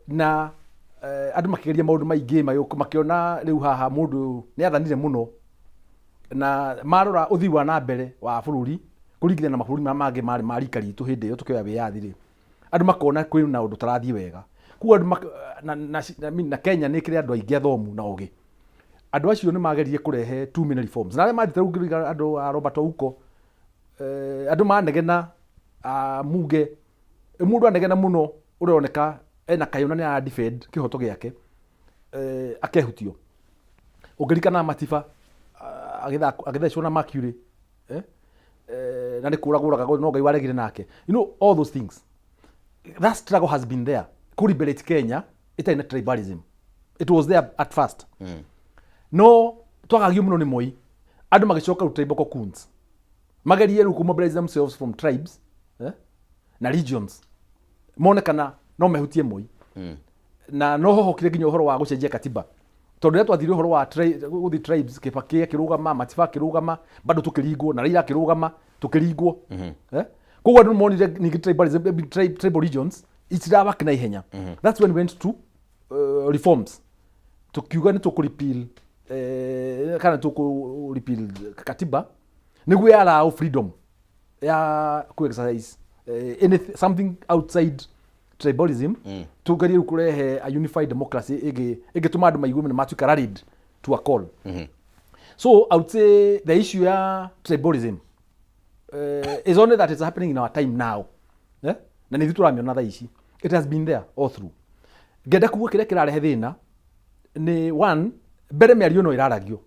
Na andũ makĩgeria maũndũ maingĩ, makĩona rĩu haha mũndũ nĩ athanire mũno, na marora ũthii wa na mbere wa bũrũri kũringithania na mabũrũri marĩa mangĩ marĩ ma rika ritũ hĩndĩ ĩyo tũkĩoya wĩyathi rĩ, andũ makona kwĩ na ũndũ ũtarathiĩ wega. Koguo andũ na, I mean, na Kenya nĩ ĩkĩrĩ andũ aingĩ athomu na ũgĩ. Andũ acio nĩ mageririe kũrehe too many reforms, na arĩa mathiĩte rĩu ngĩririkana andũ a Robert Ouko, andũ manegena a Muge, mũndũ anegena mũno ũroneka ena kayũ na nĩ ara defend kĩhoto gĩake, akehutio. Ũngĩririkana Matiba agĩthecwo na mercury, na nĩ kũragũraga, no Ngai waregire nake. All those things, that struggle has been there ku liberate Kenya ĩtarĩ na tribalism. It was there at first, no twagagio mũno nĩ Moi. Andũ magĩcoka rĩu tribal cocoons, magerie rĩu kũ-mobilize themselves from tribes na regions, mone kana no mehutie Moi. Na no hohokire nginya ũhoro wa gũcenjia katiba, tondũ rĩrĩa twathire ũhoro wa gũthiĩ tribes, Kibaki akĩrũgama, Matiba akĩrũgama, bado tũkĩringwo, na Raila akĩrũgama, tũkĩringwo. Koguo andũ monire ningĩ tribalism, tribal regions itirawak na ihenya. That's when we went to reforms. Tukiuga nĩ tũkũ repeal kana tũkũ repeal katiba nĩguo ya allow freedom ya ku exercise anything, something outside tribalism. Tugerie rĩu kũrehe a unified democracy ĩngĩtũma andũ maigue nĩ matuĩka rallied to a call. So I would say the issue ya tribalism is only that it's happening in our time now, eh? Na nĩ ithuĩ tũramĩona thaa ici. It has been there all through. Ngenda kuga kĩrĩa kĩrarehe thĩna nĩ one, mbere mĩario ĩno ĩraragio.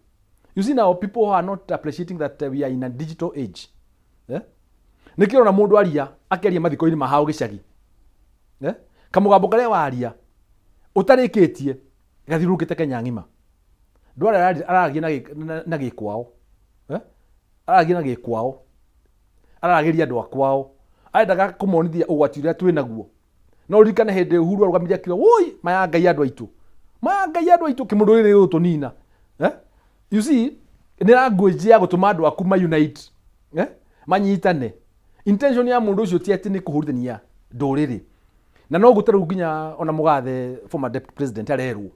You see, now people are not appreciating that we are in a digital age, eh? Nĩkĩo ũrona mũndũ aria, akĩaria mathiko-inĩ ma hao gĩcagi, eh? Kamũgambo karĩa waria ũtarĩkĩtie gathiũrũrũkĩte Kenya ng'ima. Ndwara araragia na gĩkwao, eh? Araragia na gĩkwao, araragĩria andũ a kwao, arendaga kũmonithia ũgwati ũrĩa twĩ naguo. No ũririkane hĩndĩ Uhuru arũgamire akiuga, "Woi, maya Ngai andũ aitũ, maya Ngai andũ aitũ, kĩmũndũ gĩkĩ gĩgũtũnina," eh? You see, nĩ language ya gũtũma andũ aku ma unite, eh? Manyitane. Intention ya mũndũ ũcio ti atĩ nĩ kũhũrithania ndũrĩrĩ. Na no guo rĩu nginya ona mũgathe, former deputy president, arerwo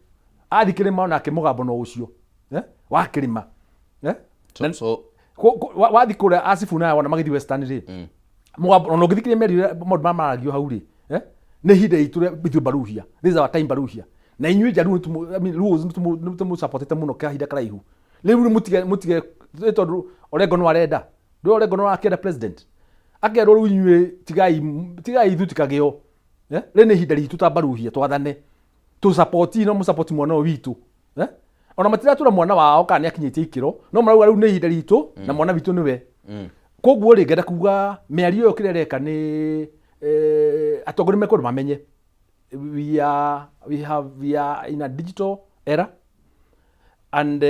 athiĩ kĩrĩma, onake mũgambo no ũcio, eh? Wa kĩrĩma, eh? So Wathiĩ kũrĩa Asifuna wona magĩthiĩ Western rĩ, mũgambo ona ũngĩthikĩrĩria mĩario ĩrĩa maũndũ marĩa maragio hau rĩ, eh? Nĩ ihinda ritũ rĩa ithuĩ Baruhia. This is our time, Baruhia, na inyuĩ Jaluo I mean, Luos nĩtũmũsupportĩte mũno kahinda karaihu. Rĩu rĩ, mũtige mũtige nĩ tondũ Orengo no arenda ndũ, Orengo no arakĩenda president, akerwo rĩu inyuĩ tigai tigai ithuĩ tikagĩo, eh? Rĩrĩ nĩ ihinda ritũ ta Baruhia twathane, tũ no mũsupport mwana ũyũ witũ, eh? Ona matiratũra mwana wao kana nĩ akinyĩtie ikĩro, no marauga rĩu nĩ ihinda ritũ na mwana witũ nĩwe. Koguo rĩ, ngenda kuga mĩario ĩyo kĩrĩa ĩreka nĩ atongoria mekwenda mamenye we are in a digital era, and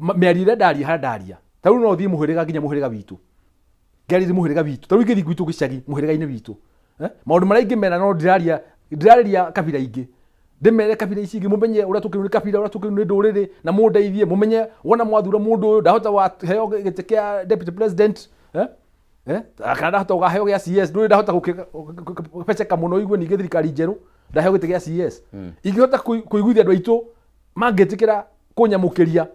mĩario ĩrĩa ndaria harĩa ndaria, ta rĩu no thiĩ mũhĩrĩga nginya mũhĩrĩga witũ, ngarĩrie mũhĩrĩga witũ. Ta rĩu ingĩthiĩ gwitũ gĩcagi mũhĩrĩga-inĩ witũ, eh? Maũndũ marĩa ingĩmera no ndĩraria, ndĩrarĩria kabira ingĩ, ndĩmere kabira ici ingĩ mũmenye ũrĩa tũkĩrwo nĩ kabira, ũrĩa tũkĩrwo nĩ ndũrĩrĩ, na mũndeithie mũmenye wona mwathura mũndũ ũyũ ndahota waheo gĩtĩ kĩa deputy president, eh? Eh? Kana ndahota gũkaheo gĩa CS, ndũrĩ ndahota gũpeceka mũno igue ningĩ thirikari njerũ ndaheo gĩtĩ gĩa CS. Ingĩhota kũiguithia andũ aitũ mangĩtĩkĩra kũnyamũkĩria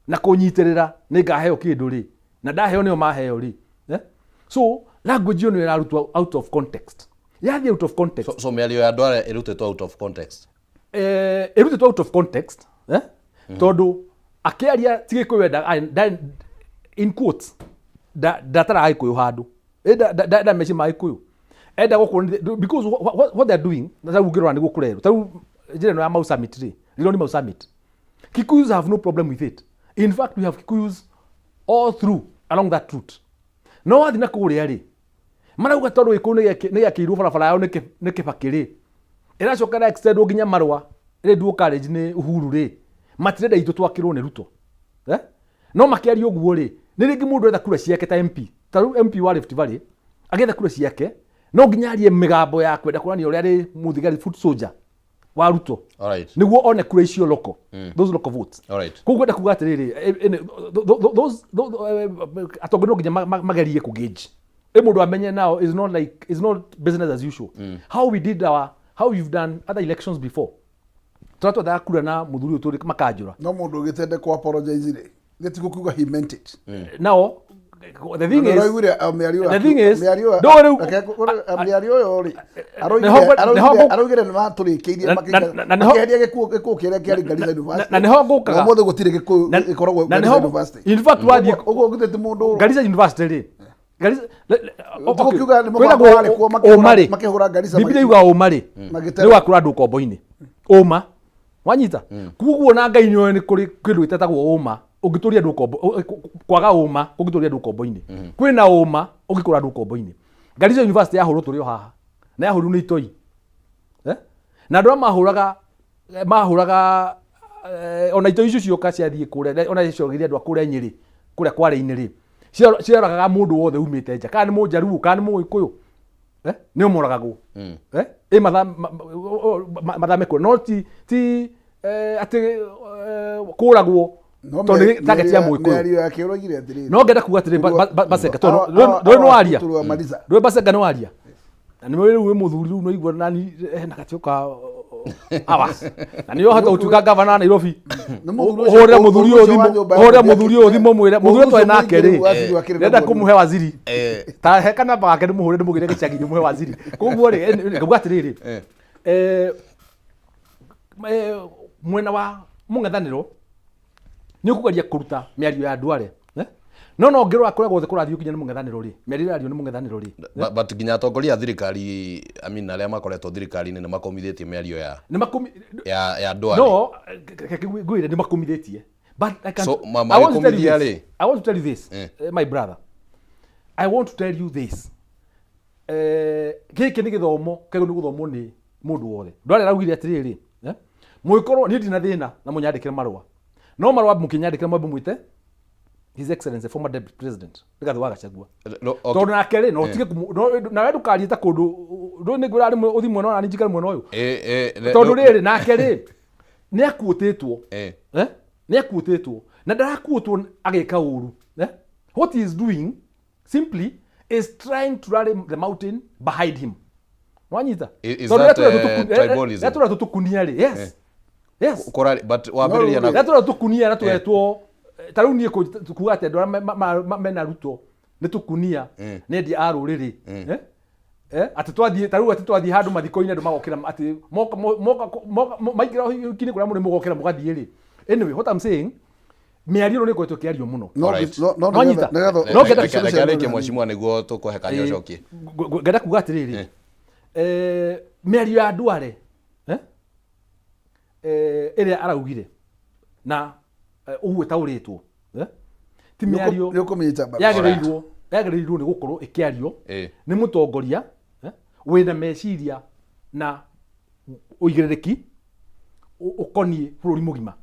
na kũnyitĩrĩra, nĩ ngaheo kĩndũ rĩ, na ndaheo nĩo maheo rĩ, eh? So language ĩyo nĩyo ĩrarutwo out of context, yathiĩ out of context. So mĩario ya andũ arĩa ĩrutĩtwo out of context? Ĩrutĩtwo out of context, eh? Tondũ akĩaria ti Gĩkũyũ endaga, in quotes, ndataraga Gĩkũyũ handũ. Nda meci ma Gĩkũyũ enda gũkũ, because what they are doing na rĩu ũngĩrora nĩguo kũrerwo. Ta rĩu njĩra ĩno ya Mau Summit rĩ, Rironi Mau Summit, Kikuyus have no problem with it. In fact, we have Kikuyus all through along that route. No wathiĩ na kũrĩa rĩ, marauga tondũ Gĩkũyũ nĩ gĩakĩirwo barabara yao nĩ Kĩbakĩ rĩ, ĩracoka ĩra extendwo nginya Marũa ĩrĩ dual carriage nĩ Uhuru rĩ, matirenda itũ twakĩrwo nĩ Ruto, eh? No makĩaria ũguo rĩ, nĩ rĩngĩ mũndũ etha kura ciake ta MP, ta rĩu MP wa Rift Valley agĩetha kura ciake. No nginya arie mĩgambo ya kwenda kuonania ũrĩa arĩ mũthigari, foot soldier wa Ruto, Alright. nĩguo one kura icio local, those local votes. Koguo ngwenda kuga atĩrĩrĩ, atongoria no nginya magerie kũgauge ĩ mũndũ amenye now is not like, is not business as usual, how we did our, how we've done other elections before, tũrĩa twethaga kura na mũthuri ũyũ tũrĩ makanjũra. No mũndũ ũgĩtende kũ apologize rĩ, gĩti gũkiuga he meant it. Now the thing is, Ũraiguire mĩario the thing is, mĩario ndũĩ rĩu- mĩario ũyũ rĩ, araugire nĩ matũrĩkĩirie makĩeheria gĩkuũ kĩrĩa kĩarĩ Garissa University. Na nĩho ngũkaga. Na ũmũthĩ gũtirĩ gĩkũyũ gĩkoragwo na Garissa nĩho University. In fact, wathiĩ Ũguo githĩ ti mũndũ Garissa University rĩ, Garissa okay. Tũkiuga nĩ mũbango Kwĩragwo warĩ kuo ũma rĩ, makĩhũra Garissa Biblia yugaga ũma rĩ magĩtera. nĩ wakũra andũ ũkombo-inĩ, ũma wanyita. Koguo na Ngai nĩoĩ nĩ kũrĩ kĩndũ gĩtetagwo ũma ũngĩtũria andũ ũkombo, kwaga ũma ũngĩtũria andũ ũkombo-inĩ. Kwĩna ũma ũngĩkũra andũ ũkombo-inĩ. Garissa University yahũrwo tũrĩ o haha, na yahũrirwo nĩ itoi. Eh? Na andũ arĩa mahũraga ona itoi icio cioka ciathiĩ kũrĩa, ona cioragire andũ a kũrĩa Nyĩrĩ, kũrĩa Kware-inĩ rĩ, cioragaga mũndũ wothe umĩte nja, kana nĩ Mũnjaruo kana nĩ Mũgĩkũyũ, eh? Nĩo moragagwo. Eh? Ĩ mathame kũrĩa, no ti atĩ kũragwo No tondũ nĩ target ya Mũgĩkũyũ. Mĩario yake ũroigire atĩrĩrĩ, No ngenda kuga atĩrĩ, Basenga, tondũ ndũĩ nĩ waria. Maliza. Ndũĩ Basenga nĩ waria, na nĩ rĩu wĩ mũthuri rĩu, nĩigua nani hena gatĩo ka hours na nĩ ũhota gũtuĩka gavana wa Nairobi. Nĩ mũthuri ũcio- Ũhũrĩre mũthuri ũyũ ũcio wa thimũ, nyũmba ya ũhũrĩre mũthuri mũthuri ũyũ thimũ, mwĩre mũthuri ũyũ ũcio twarĩ nake rĩ, mũingĩru waziri wa kĩrĩ ndĩrenda na kũmũhe waziri. Ta he kanamba gake ndĩmũhũre, ndĩmũgĩre gĩcagi, ndĩmũhe waziri. Koguo rĩ, ngauga atĩrĩrĩ, mwena wa mũng'ethanĩro nĩ ũkũgeria kũruta mĩario ya andũ arĩa, eh? No ngĩrora kũrĩa guothe kũrathiĩ ũkinya nĩ mũng'ethanĩro rĩ, mĩario ĩrario nĩ mũng'ethanĩro rĩ. But nginya atongoria a thirikari, I mean, arĩa makoretwo thirikari-inĩ nĩ makomithĩtie mĩario ya Nĩ makũmi ya ndwari. No reke ngwĩre, nĩ makũmithĩtie, but I can, So, I want to tell you magĩkũmithia this. rĩ? I want to tell you this, my brother, I want to tell you this. Gĩkĩ nĩ gĩthomo kĩagĩrĩirwo nĩ gũthomwo nĩ mũndũ wothe. Ndwarĩ araugire atĩrĩrĩ, mũgĩkorwo niĩ ndina thĩna na mũnyandĩkĩre marũa, no marũa mũkĩnyandĩkĩra mwambe mwĩte His Excellency former Deputy President Rigathĩ wa Gachagua. No, okay. Tondũ nake rĩ, no ũtige nawe ndũkarie ta kũndũ ndũ nĩ ngwĩra rĩmwe ũthi mwena ũyũ na niĩ njikare mwena ũyũ. Tondũ rĩrĩ, nake rĩ, nĩ akuũtĩtwo. Eh? Nĩ akuũtĩtwo na ndarakuũtwo agĩka ũru, eh? What he is doing simply is trying to rally the mountain behind him, wanyita? Is Tondũ that, rĩrĩa tribalism? rĩrĩa tũretwo tũkunia rĩ, yes. But wambĩrĩria na Rĩrĩa tũretwo tũkunia na tũretwo ta rĩu niĩ kuga atĩ andũ arĩa mena Ruto nĩ tũkunia, nĩ endia a rũrĩrĩ, eh? Atĩ twathiĩ ta rĩu, atĩ twathiĩ handũ mathiko-inĩ andũ magokĩra, atĩ moka moka moka maingĩra ũhiki-inĩ kũrĩa mũrĩ mũgokĩra mũgathiĩ rĩ. Anyway, what I'm saying, mĩario ĩno nĩ ĩkoretwo ĩkĩario mũno. No Alright. no No nyita. nĩgetha No ngenda Reke arĩkie mheshimiwa nĩguo tũkũhe kanya ũcokie. Ngenda kuga atĩrĩrĩ, mĩario ya Ndware, eh? Ĩrĩa araugire na ũguo ĩtaũrĩtwo, eh? Ti mĩario nĩ ũkũmĩnyita mbaru. yagĩrĩirwo nĩ gũkorwo ĩkĩario nĩ mũtongoria, wĩna meciria na ũigĩrĩrĩki ũkoniĩ bũrũri mũgima.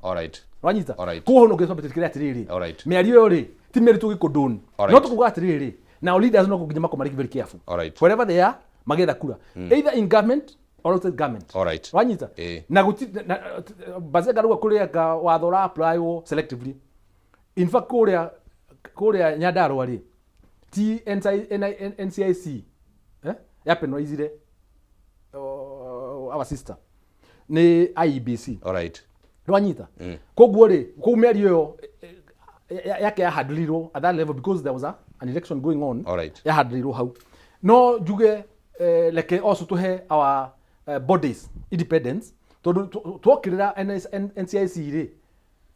Wanyita? Koguo no ngĩcoka tũkĩre atĩrĩrĩ, mĩario ĩyo rĩ, ti mĩario tũgĩkondone, no tũkuga atĩrĩrĩ, now leaders no nginya makorwo marĩ very careful wherever they are magĩetha kura, either in government or outside government. Wanyita? Na guti Bazenga rĩu kũrĩa watho ũra apply selectively. In fact, kũrĩa Nyandarua rĩ, ti NCIC, ya penalizire our sister, nĩ IEBC. Nwanyita? Koguo rĩ, kũu mĩario ĩyo yake yahandlirwo at that level because there was an election going on. Yahandlirwo hau. No njuge, reke also tũhe our bodies independence, tondũ twokĩrĩra NCIC rĩ,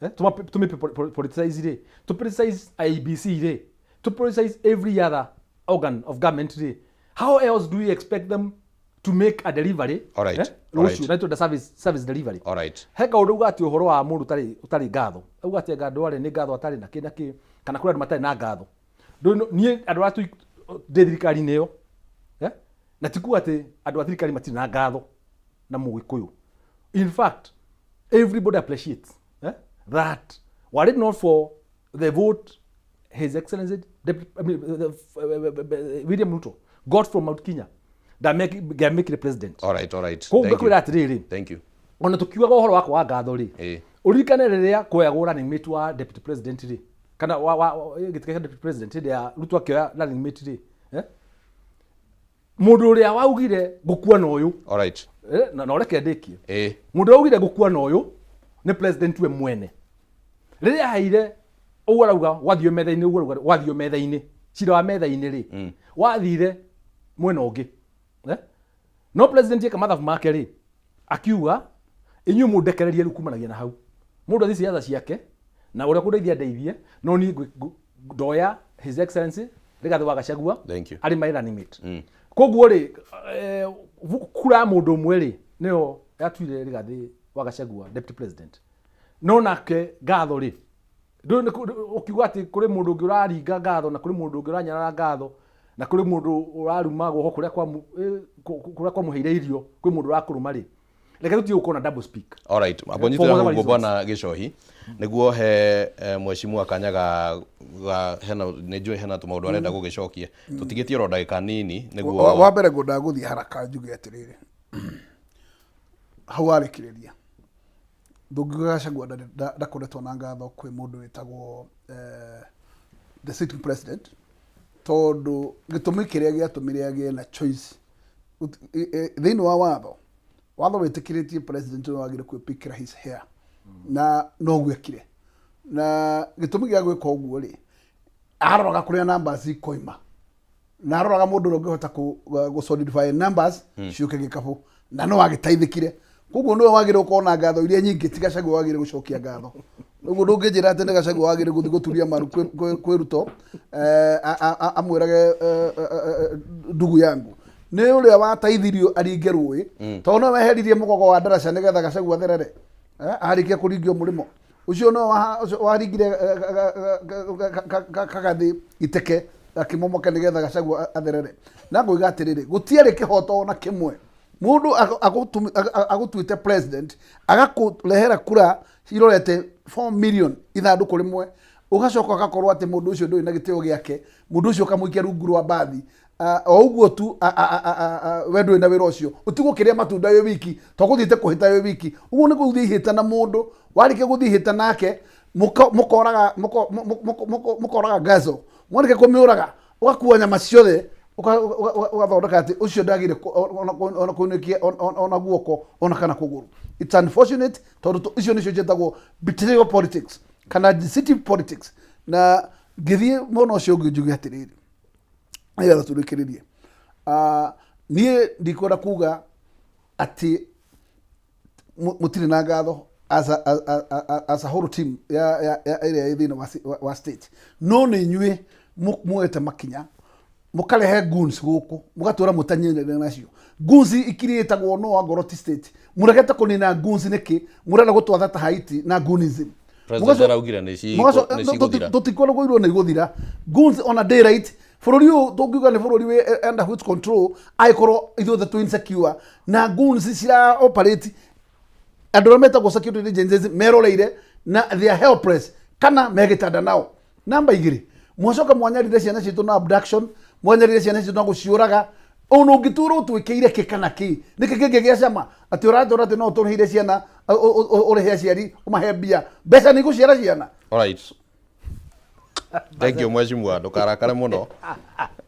tũmĩ politicize rĩ, tũ politicize IEBC rĩ, tũ politicize every other organ of government rĩ, how else do we expect them to make a delivery? Rũciũ na twenda service delivery. He kaũndũ uga atĩ ũhoro wa mũndũ ũtarĩ ngatho, auga atĩ anga andũ arĩa nĩ ngatho atarĩ na kĩ na kĩ, kana kũrĩ andũ matarĩ na ngatho. Niĩ andũ arĩa ndĩ thirikari-inĩ ĩyo, eh? Na ti kuga atĩ andũ a thirikari matirĩ na ngatho na Mũgĩkũyũ. In fact, everybody appreciates, that were it not for the vote His Excellency Deputy, I mean, William Ruto got from Mount Kenya. Ndamĩkire president. All right. Koguo Thank you. ngakwĩra atĩrĩrĩ, Thank you. Ona tũkiugaga ũhoro wa kwaga ngatho rĩ, ũririkane rĩrĩa kuoyagwo running mate wa deputy president rĩ, kana wa gĩtĩ kĩa deputy president, hĩndĩ ya Ruto akĩoya running mate rĩ, eh? Mũndũ ũrĩa waugire ngũkua na ũyũ, All right. Na ũreke ndĩkie. Mũndũ ũrĩa waugire ngũkua na ũyũ nĩ president we mwene, rĩrĩa aheire ũguo arauga gwathio metha-inĩ, ũguo arauga gwathio metha-inĩ, cira wa metha-inĩ rĩ, wathire mwena ũngĩ, eh? No president eka mathabu make rĩ, akiuga inyuĩ mũndekererie rĩu kumanagia na hau mũndũ athiĩ ciaca ciake na ũrĩa kũndeithia ndeithie, no niĩ ndoya His Excellency Rigathĩ wa Gachagua Thank you. arĩ my running mate. Koguo rĩ, kura ya mũndũ ũmwe rĩ, nĩyo yatuire Rigathĩ wa Gachagua deputy president. No nake ngatho rĩ, ndũĩ ũkiuga atĩ kũrĩ mũndũ ũngĩ ũraringa ngatho, na kũrĩ mũndũ ũngĩ ũranyarara ngatho, na kũrĩ mũndũ ũraruma guoko kũrĩa kũrĩa kwamũheire irio, kwĩ mũndũ ũrakũruma rĩ, reke tũtige gũkorwo na double speak. All right. For Ambonyitĩra whatever hau reasons. bwana Gĩcohi, nĩguo he mheshimiwa kanya ga hena nĩ njũĩ hena tũmaũndũ arenda gũgĩcokia, tũtigĩtie oro ndagĩka nini nĩguo. Wa mbere ngwendaga gũthiĩ haraka njuge atĩrĩrĩ, hau warĩkĩrĩria ndũngiuga Gachagua ndakoretwo na ngatho kwĩ mũndũ wĩtagwo the sitting president, tondũ gĩtũmi kĩrĩa gĩatũmire agĩe na choice thĩinĩ wa watho, watho wĩtĩkĩrĩtie president nĩwe wagĩrĩire kwĩpikĩra his hair, na noguo ekire. Na gĩtũmi gĩa gwĩka ũguo rĩ, aroraga kũrĩa numbers ikoima, na aroraga mũndũ ũrĩa ũngĩhota kũ solidify numbers ciũke gĩkabũ, na no agĩteithĩkire. Koguo nĩwe wagĩrĩire gũkorwo na ngatho iria nyingĩ, ti Gachagua wagĩrĩire gũcokia ngatho. Ũguo ndũngĩnjĩra atĩ nĩ Gachagua wagĩrĩire gũthiĩ gũturia maru kwĩ Ruto, amwĩrage, "Ndugu yangu," nĩ ũrĩa wateithirio aringe rũĩ, tondũ no weheririe mũgogo wa ndaraca nĩgetha Gachagua atherere. Arĩkia kũringio mũrĩmo ũcio no ũcio waringire kagathĩ iteke gakĩmomoke nĩgetha Gachagua atherere. Na ngũiga atĩrĩrĩ, gũtiarĩ kĩhoto ona kĩmwe mũndũ agũtuĩte president, agakũrehera kura cirorete 4 million ithandũkũ rĩmwe, ũgacoka ũgakorwo atĩ mũndũ ũcio ndũrĩ na gĩtĩo gĩake, mũndũ ũcio ũkamũikia rungu rwa mbathi. O ũguo tu we ndũrĩ na wĩra ũcio, ũtigwo ũkĩrĩa matunda wĩ wiki, to gũthiĩte kũhĩta wĩ wiki. Ũguo nĩ gũthiĩ ihĩta na mũndũ, warĩkia gũthiĩ ihĩta nake, mũkoraga mũkoraga ngaco, mwarĩkia kũmĩũraga ũgakua nyama ciothe, ũgathondeka atĩ ũcio ndagĩrĩire ona kũinũkia ona guoko ona kana kũgũrũ. It's unfortunate, tondũ icio nĩcio ciĩtagwo betrayal politics kana deceptive politics. Na ngĩthiĩ mwena ũcio ũngĩ njuge atĩrĩrĩ, nĩgetha tũrĩkĩrĩrie, niĩ ndikwenda kuga atĩ mũtirĩ na ngatho as a whole team ya ĩrĩa ĩ thĩinĩ wa state, no nĩ inyuĩ muoete makinya mũkarehe goons gũkũ, mũgatũra mũtanyenyeria nacio goons ikirĩtagwo no angorwo ti state. Mũregete kũnina goons nĩkĩ? Mũrenda gũtwatha ta Haiti na goonism? President araugire nĩ cigũthira. Tũtikwenda kũirwo nĩ igũthira goons ona daylight. Bũrũri ũyũ tũngiuga nĩ bũrũri wĩ under which control angĩkorwo ithuothe twĩ insecure na goons cira operate, andũ arĩa metagwo security agencies meroreire na they are helpless kana megĩtanda nao. Namba igĩrĩ, mwacoka mwanyarire ciana citũ na abduction, mwanyarire ciana citũ na gũciũraga. Ona ũngĩtũra ũtwĩkĩire kĩ kana kĩ, nĩkĩ kĩngĩ gĩa cama atĩ ũratũra atĩ no ũtũrĩhĩire ciana, ũrĩhe aciari, ũmahe mbia, mbeca nĩ igũciara ciana? All right. Thank you, mheshimiwa, ndũkarakare mũno.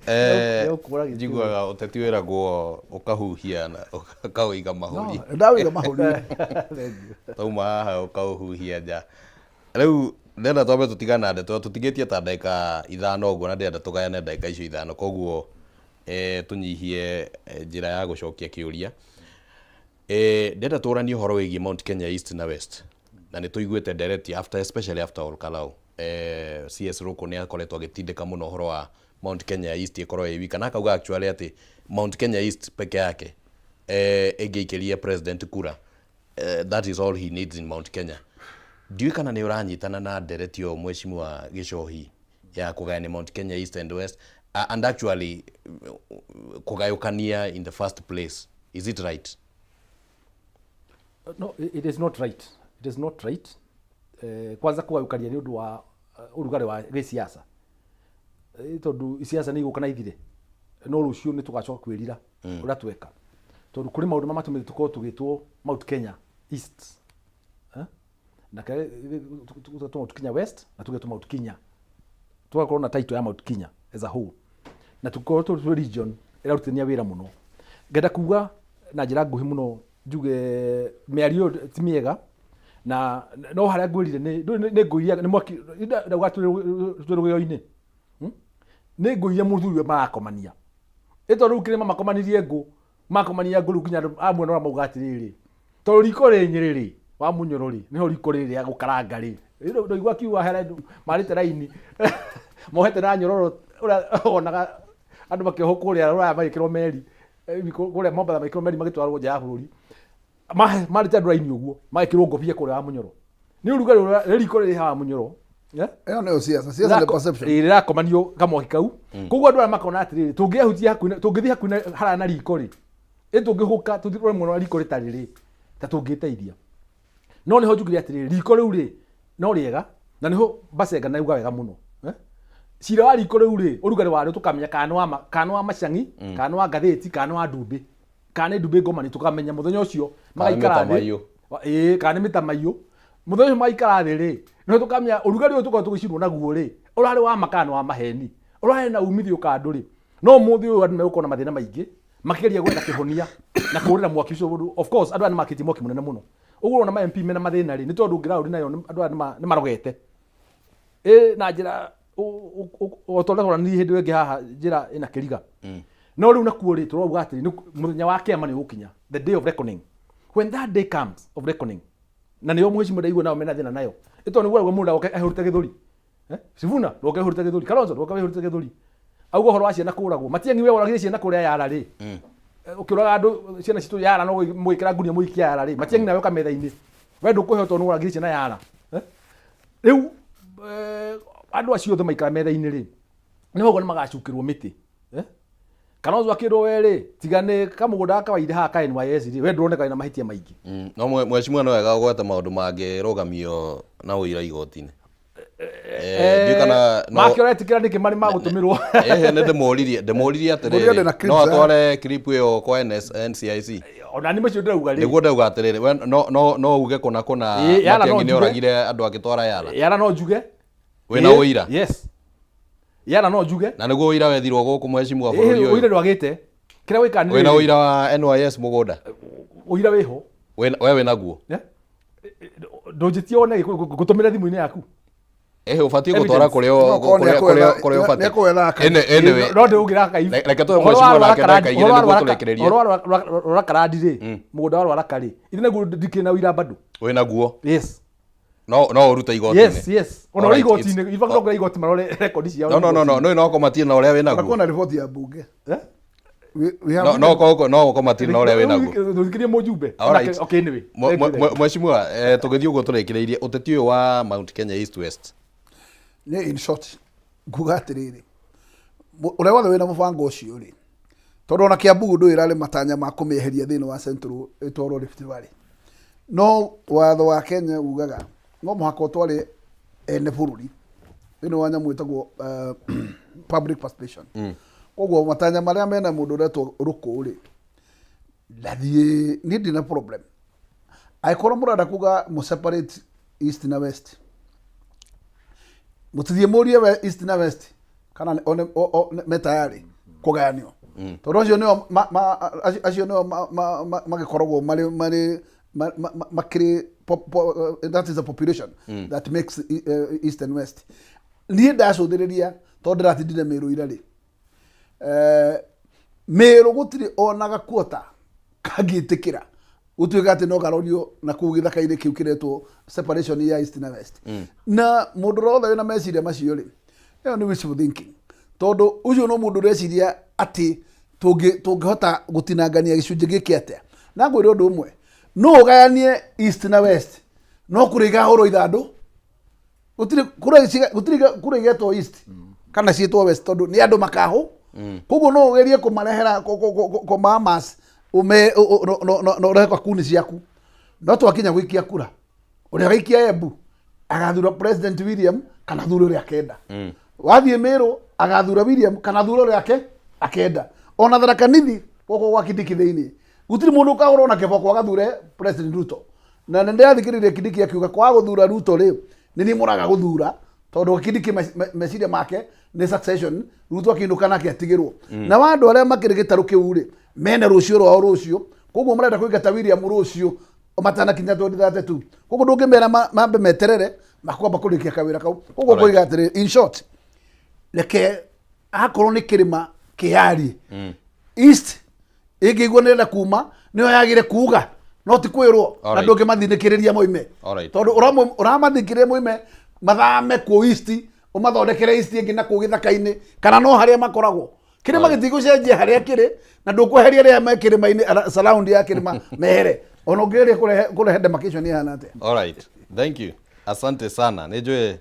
Nĩũkũra gĩtĩ. Njiguaga ũteti wĩragwo ũkahuhia na ũkawĩiga mahũri. Ndawĩiga mahũri. Tauma haha ũkaũhuhia nja. Rĩu ndĩrenda twambe tũtigane na ndeto, tũtigĩtie ta ndagĩka 5 ũguo, na ndĩrenda tũgayane ndagĩka icio 5, koguo tũnyihie njĩra ya gũcokia kĩũria. Ndĩrenda tũranie ũhoro wĩgiĩ Mount Kenya East na West, na nĩ tũiguĩte ndereti after, especially after Ol Kalou. CS Ruku nĩ akoretwo agĩtindĩka mũno ũhoro wa Mount Kenya East ĩkorwo ĩ wika, na akauga actually atĩ Mount Kenya East peke yake ĩngĩikĩria president kura, that is all he needs in Mount Kenya. Ndiũĩ kana nĩ ũranyitana na ndereti ĩyo, mheshimiwa Gĩcohi, ya kũgayania Mount Kenya East and West, and actually kũgayũkania in the first place, is it right? No, it is not right. It is not right. Kwanza kũgayũkania nĩ ũndũ wa ũrugarĩ wa gĩsiasa, tondũ siasa nĩ igũka na ithire, no rũciũ nĩ tũgacoka kwĩrira. Ũrĩa tweka, tondũ kũrĩ maũndũ marĩa matũmĩte tũkorwo tũgĩtwo Mount Kenya East, eh? Na tũgetwo Mount Kenya West na tũgetwo Mount Kenya, tũgakorwo na title ya Mount Kenya as a whole, na tũkorwo tũrĩ region ĩrarutithania wĩra mũno. Ngenda kuga na njĩra nguhĩ mũno, njuge mĩario ĩyo ti mĩega, na no harĩa ngwĩrire nĩ ngũiria nĩ mwaki ndauga twĩ rũgĩo-inĩ. Nĩ ngũiria mũthuri we marakomania ĩ, tondũ rĩu kĩrĩma makomanirie ngũ, makomania ngũ, rĩu nginya andũ a mwena ũrĩa mauga atĩrĩrĩ, tondũ riko rĩ Nyĩrĩ rĩ wa Munyoro rĩ, nĩho riko rĩrĩ rĩa gũkaranga rĩ. Ndaigua akiuga hena andũ marĩte raini mohete na nyororo, ũrĩa wonaga andũ makĩohwo kũrĩa Rũraya magĩkĩrwo meri, kũrĩa Mombatha magĩkĩrwo meri magĩtwarwo nja ya bũrũri. Marĩte andũ raini ũguo magĩkĩrwo ngobia kũrĩa wa Munyoro nĩ ũrugarĩ ũrĩa riko rĩrĩ haha Munyoro, eh? Ĩyo nĩyo siasa, siasa nĩ perception. Ĩĩ, rĩrakomanio kamwaki kau. Koguo andũ aya makona atĩrĩrĩ, tũngĩahutia hakuhĩ tũngĩthiĩ hakuhĩ na haraya na riko rĩ, ĩ tũngĩhũka tũthiĩ tũrore mwena wa riko rĩtarĩ rĩ, ta tũngĩteithia. No nĩho njugire atĩrĩrĩ, riko rĩu rĩ no rĩega, na nĩho Basenga nauga wega mũno, eh? Cira wa riko rĩu rĩ, ũrugarĩ warĩo tũkamenya kana nĩ wa ma, kana nĩ wa macang'i, kana nĩ wa ngathĩti, kana nĩ wa ndumbĩ, kana nĩ ndumbĩ ngomani, tũkamenya mũthenya ũcio magaikara thĩ. Mĩtamaiyũ. Ĩĩ, kana nĩ mĩtamaiyũ. Mũthenya ũcio magaikara thĩ rĩ, nĩho tũkamenya ũrugarĩ ũyũ tũkoragwo tũgĩcinwo naguo rĩ, ũrarĩ wa ma kana nĩ wa maheni, ũrarĩ na umithio kana ndũrĩ. No ũmũthĩ ũyũ andũ megũkorwo na mathĩna maingĩ makĩgeria gwetha kĩhonia na kũrĩra mwaki ũcio ũndũ. Of course andũ aya nĩ makĩtie mwaki mũnene mũno. Ũguo ũrona ma MP mena mathĩna rĩ, nĩ tondũ ground nayo andũ aya nĩ marogete ĩ na njĩra o ta ũrĩa twaranirie hĩndĩ ĩyo ĩngĩ haha, njĩra ĩna kĩriga. No rĩu nakuo rĩ, tũrauga atĩrĩ, mũthenya wa kĩama nĩ ũgũkinya, the day of reckoning. When that day comes of reckoning, na nĩyo mheshimiwa ndaigua nao mena thĩna nayo ĩ, tondũ nĩguo arauga mũndũ agoke ahũrĩte gĩthũri, eh? Sifuna ndũgoke ũhũrĩte gĩthũri, Kalonzo ndũgoke wĩhũrĩte gĩthũri, auga ũhoro wa ciana kũragwo. Matiang'i, we woragire ciana kũrĩa Yara rĩ, ũkĩũraga andũ ciana citũ Yara, no mũgĩkĩra ngunia mũikia Yara rĩ, Matiang'i nawe ũka metha-inĩ, we ndũkũheo tondũ nĩworagire ciana Yara, eh? Rĩu andũ acio othe maikara metha-inĩ rĩ, nĩ ũguo nĩ magacukĩrwo mĩtĩ, eh? Kalonzo akĩrwo we rĩ, tiga nĩ kamũgũnda gaka waire haha ka NYS rĩ, we ndũroneka wĩna mahĩtia maingĩ. No mheshimiwa no wega ũgwete maũndũ mangĩrũgamio na ũira igoti-inĩ. Ndiũĩ kana no Make ũretĩkĩra nĩkĩ marĩ magũtũmĩrwo? Ehe, nĩ ndĩmũririe Ngũria ndĩ na atĩrĩrĩ, clips, no eh? atware clip ĩyo kwa NS, NCIC? Ona nĩ macio ndĩrauga rĩ. Nĩguo ndauga atĩrĩrĩ, we no uge kũna kũna Ĩ, Yara no Matiang'i nĩ njuge. oragire andũ agĩtwara Yara? Yara no njuge. Wĩna Ĩ, ũira? Yes, Yara no njuge. Na nĩguo ũira wethirwo gũkũ, mheshimiwa, bũrũri Ĩ, ũira ũyũ? ndwagĩte kĩrĩa wĩkaga nĩ Wĩna rĩrĩ. ũira wa NYS mũgũnda? Ũira wĩho. We wĩnaguo? Eh? Ndũnjĩtie wone ngũtũmĩre thimũ-inĩ yaku. Ehe, ũbatiĩ gũtwara Evidence. kũrĩa No, korwo kũrĩa ũbatiĩ. nĩekũwetha archive. Anyway, No ndĩũgĩra archive. Reke tũhe mheshimiwa nake ndagĩka 2 nĩguo tũrĩkĩrĩrie. Ũhoro wa Rwarakarandi rĩ, mũgũnda wa Rwaraka rĩ, ithe naguo ndikĩrĩ na ũira bado. Wĩnaguo? Yes. No ũrute igoti-inĩ? Yes, ona ũrĩ Alright, igoti-inĩ, in fact, no kũrĩa igoti marore rekondi ciao. No, no, no komatie na ũrĩa wĩnaguo. Kuona riboti ya bunge. Eh? We have No komatie na ũrĩa wĩnaguo. Thuthikirie mũjumbe. Alright. Okay, anyway. Thank you, thank you. Mheshimiwa, tũgĩthiĩ ũguo tũrĩkĩrĩirie ũteti ũyũ wa Mount Kenya East West. Nĩ in short nguga atĩrĩrĩ, ũrĩa wothe wĩna mũbango ũcio rĩ, tondũ ona Kiambu ndũĩ ĩrarĩ matanya ma kũmĩeheria thĩinĩ wa Central ĩtwarwo Rift Valley, no watho wa Kenya ugaga no mũhaka ũtware ene bũrũri thĩinĩ wa nyamũ ĩtagwo public participation. Koguo matanya marĩa mena mũndũ ũretwo Rũkũ rĩ, ndathiĩ niĩ ndina problem angĩkorwo mũrenda kuga mũ separate East na West, mũtithiĩ mũrie we East na West kana me tayari kũgayanio, tondũ acio nĩo acio nĩo magĩkoragwo marĩ makĩrĩ that is the population that makes East and West. Niĩ ndacũthĩrĩria, tondũ ndĩratindire Mĩrũ ira rĩ, Mĩrũ gũtirĩ ona gakuota kangĩtĩkĩra gũtuĩka atĩ no karorio na kũu gĩthaka-inĩ kĩu kĩretwo separation ya East na West. Na mũndũ ũrĩa wothe wĩna meciria macio rĩ, ĩyo nĩ wishful thinking, tondũ ũcio no mũndũ ũreciria atĩ tũngĩhota gũtinangania gĩcunjĩ gĩkĩ atĩa. Na ngwĩre ũndũ ũmwe, no ũgayanie East na West, no kũrĩ ikahũrwo ithandũ, gũtirĩ kura gũtirĩ kura igetwo East kana ciĩtwo West, tondũ nĩ andũ makahũ. Koguo no ũgerie kũmarehera kũmamas ume na ũrehe kakuni ciaku, no twakinya gũikia kura, ũrĩa gaikia Embu agathura President William kana athure ũrĩa akenda. Wathiĩ Meru agathura William kana athure ũrĩa akenda. Ona Tharaka Nithi. Gũkũ gwa Kindiki thĩinĩ gũtirĩ mũndũ ũkahũrwo na kĩboko agathure President Ruto. Na nĩ ndĩrathikĩrĩria Kindiki akiuga kwaga gũthura Ruto rĩ, nĩ niĩ mũraga gũthura, tondũ Kindiki meciria make nĩ succession. Ruto akĩinũka nake atigĩrwo na wa andũ arĩa makĩrĩ gĩtarũ kĩu rĩ, mena rũciũ rwao rũciũ. Koguo marenda kũingata William rũciũ matanakinya 2032. Koguo ndũngĩmera mambe meterere makwamba kũrĩkia kawĩra kau. Koguo ngoiga atĩrĩ, in short, reke akorwo nĩ kĩrĩma kĩyarie. East ĩngĩigua nĩrenda kuma, nĩyo yagĩre kuga, no ti kwĩrwo na ndũngĩmathindĩkĩrĩria moime, tondũ ũramathikĩrĩria moime mathame kũ East, ũmathondekere East ĩngĩ na kũ gĩthaka-inĩ kana no harĩa makoragwo. Kĩrĩma gĩtigũcenjia harĩa kĩrĩ, na ndũkweheria arĩa me kĩrĩma-inĩ, surround ya kĩrĩma mehere, ona ũngĩgeria kũrehe demarcation ĩhana atĩa. Alright. Thank you. Asante sana. Nĩ njũĩ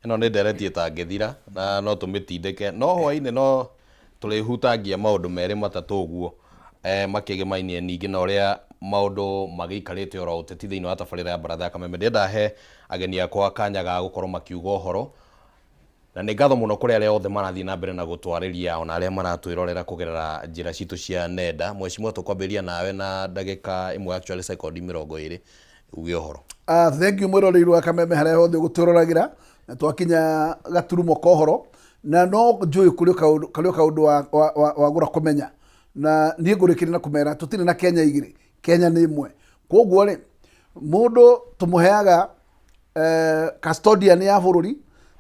ĩno nĩ ndereti ĩtangĩthira na no tũmĩtindĩke, no hwainĩ no tũrĩhutangia maũndũ merĩ matatũ ũguo makĩgĩmainie ningĩ na ũrĩa maũndũ magĩikarĩte oro ũteti thĩinĩ wa tabarĩra ya Baratha ya Kameme. Ndĩrenda he ageni akwa kanya ga gũkorwo makiuga ũhoro, na nĩ ngatho mũno kũrĩ arĩa othe marathiĩ na mbere na gũtwarĩria, ona arĩa maratwĩrorera kũgerera njĩra citũ cia nenda. Mheshimiwa, tũkwambĩrĩria nawe na ndagĩka ĩmwe, actually sekondi 20, uge ũhoro. Ah, thank you mwĩroreri wa Kameme harĩa hothe ũgũtwĩroragĩra, na twakinya gaturumo ka ũhoro, na no njũĩ kũrĩ kaũndũ karĩ o kaũndũ wagũra kũmenya, na niĩ ngũrĩkĩria na kũmera tũtirĩ na Kenya igĩrĩ, Kenya nĩ ĩmwe. Koguo rĩ, mũndũ tũmũheaga custodian ya bũrũri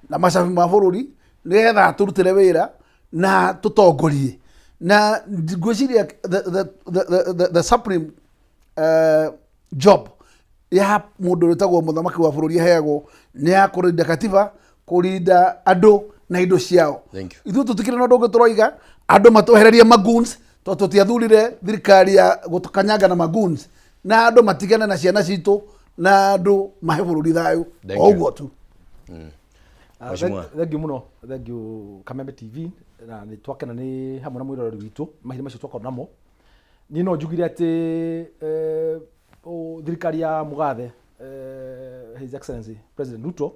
na macabi ma bũrũri nĩgetha atũrutĩre wĩra na tũtongorie, na ngwĩciria the supreme job ya mũndũ wĩtagwo mũthamaki wa bũrũri aheagwo nĩ ya kũrinda katiba, kũrinda andũ na indo ciao. Thank you. Ithuĩ tũtikĩrĩ na ũndũ ũngĩ tũroiga, andũ matwehererie magoons, tondũ tũtiathurire thirikari ya gũtũkanyanga na magoons, na andũ matigane na ciana citũ, na andũ mahe bũrũri thayũ. Thank O you. ũguo tu. Mheshimiwa. Thank you mũno, thank you Kameme TV, na nĩ twakena nĩ hamwe na mwĩroreri witũ mahinda macio twakorwo namo. Niĩ no njugire atĩ thirikari ya mũgathe His Excellency President Ruto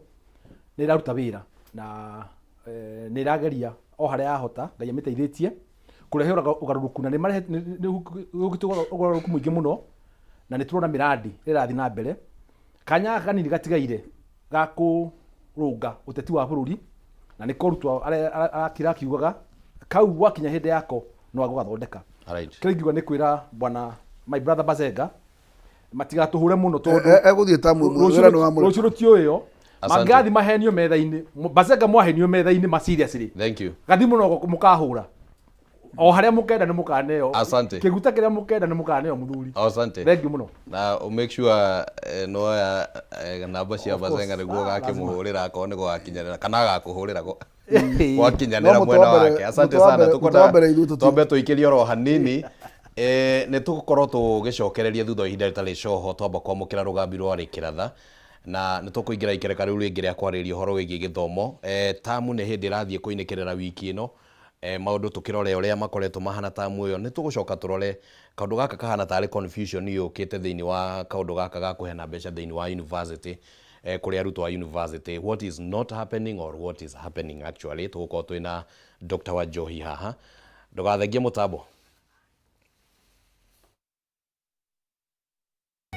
nĩ ĩraruta wĩra na nĩ ĩrageria o harĩa yahota, Ngai amĩteithĩtie kũrehe ũgarũrũku, na nĩ gũkĩte ũgarũrũku mũingĩ mũno, na nĩ tũrona mĩrandi ĩrathiĩ na mbere. Kanya gaka kanini gatigaire ga kũrũnga ũteti wa bũrũri, na nĩko Ruto arakira akiugaga kau gwakinya hĩndĩ yako no agũgathondeka. Kĩrĩa ingiuga nĩ kwĩra bwana my brother Bazenga matigatũhũre mũno tondũ Egũthiĩ tamu ĩmwe, wĩra nĩ wa mũreka. Rũciũ rũtiũĩo. Asante. Mangĩgathiĩ mahenio metha-inĩ, Bazenga mwahenio metha-inĩ ma seriously. Thank you. Gathi mũno mũkahũra o harĩa mũkenda nĩ mũkaneo. Asante. Kĩguta kĩrĩa mũkenda nĩ mũkaneo mũthuri. Asante. Thank you mũno. Na ũ make sure nĩwoya namba cia Of course. Bazenga nĩguo Ah, ũgakĩmũhũrĩra akorwo nĩ gũgakinyanĩra kana agakũhũrĩra gwakinyanĩra No mũtĩ mwena wa mbere- wake. Asante mũtĩ wa sana. mbere- mũtĩ wa mbere ithuĩ tũtirĩ. Twambe tũikĩrie oro hanini. Nĩ tũgũkorwo tũgĩcokereria thutha wa ihinda rĩtarĩ coho, twamba kwamũkĩra rũgambi rwa rĩkĩratha, na nĩ tũkũingĩra ikereka rĩu rĩngĩ rĩa kwarĩrĩria ũhoro wĩgiĩ gĩthomo. Tamu nĩ hĩndĩ ĩrathiĩ kũinĩkĩrĩra wiki ĩno. Maũndũ tũkĩrore ũrĩa makoretwo mahana tamu ĩyo, nĩ tũgũcoka tũrore kaũndũ gaka kahana tarĩ confusion yũkĩte thĩinĩ wa kaũndũ gaka ga kũheana mbeca thĩinĩ wa university, kũrĩ arutwo a university. What is not happening or what is happening actually? Tũgũkorwo twĩna Dr. Wanjohi haha. Ndũgathengie mũtambo.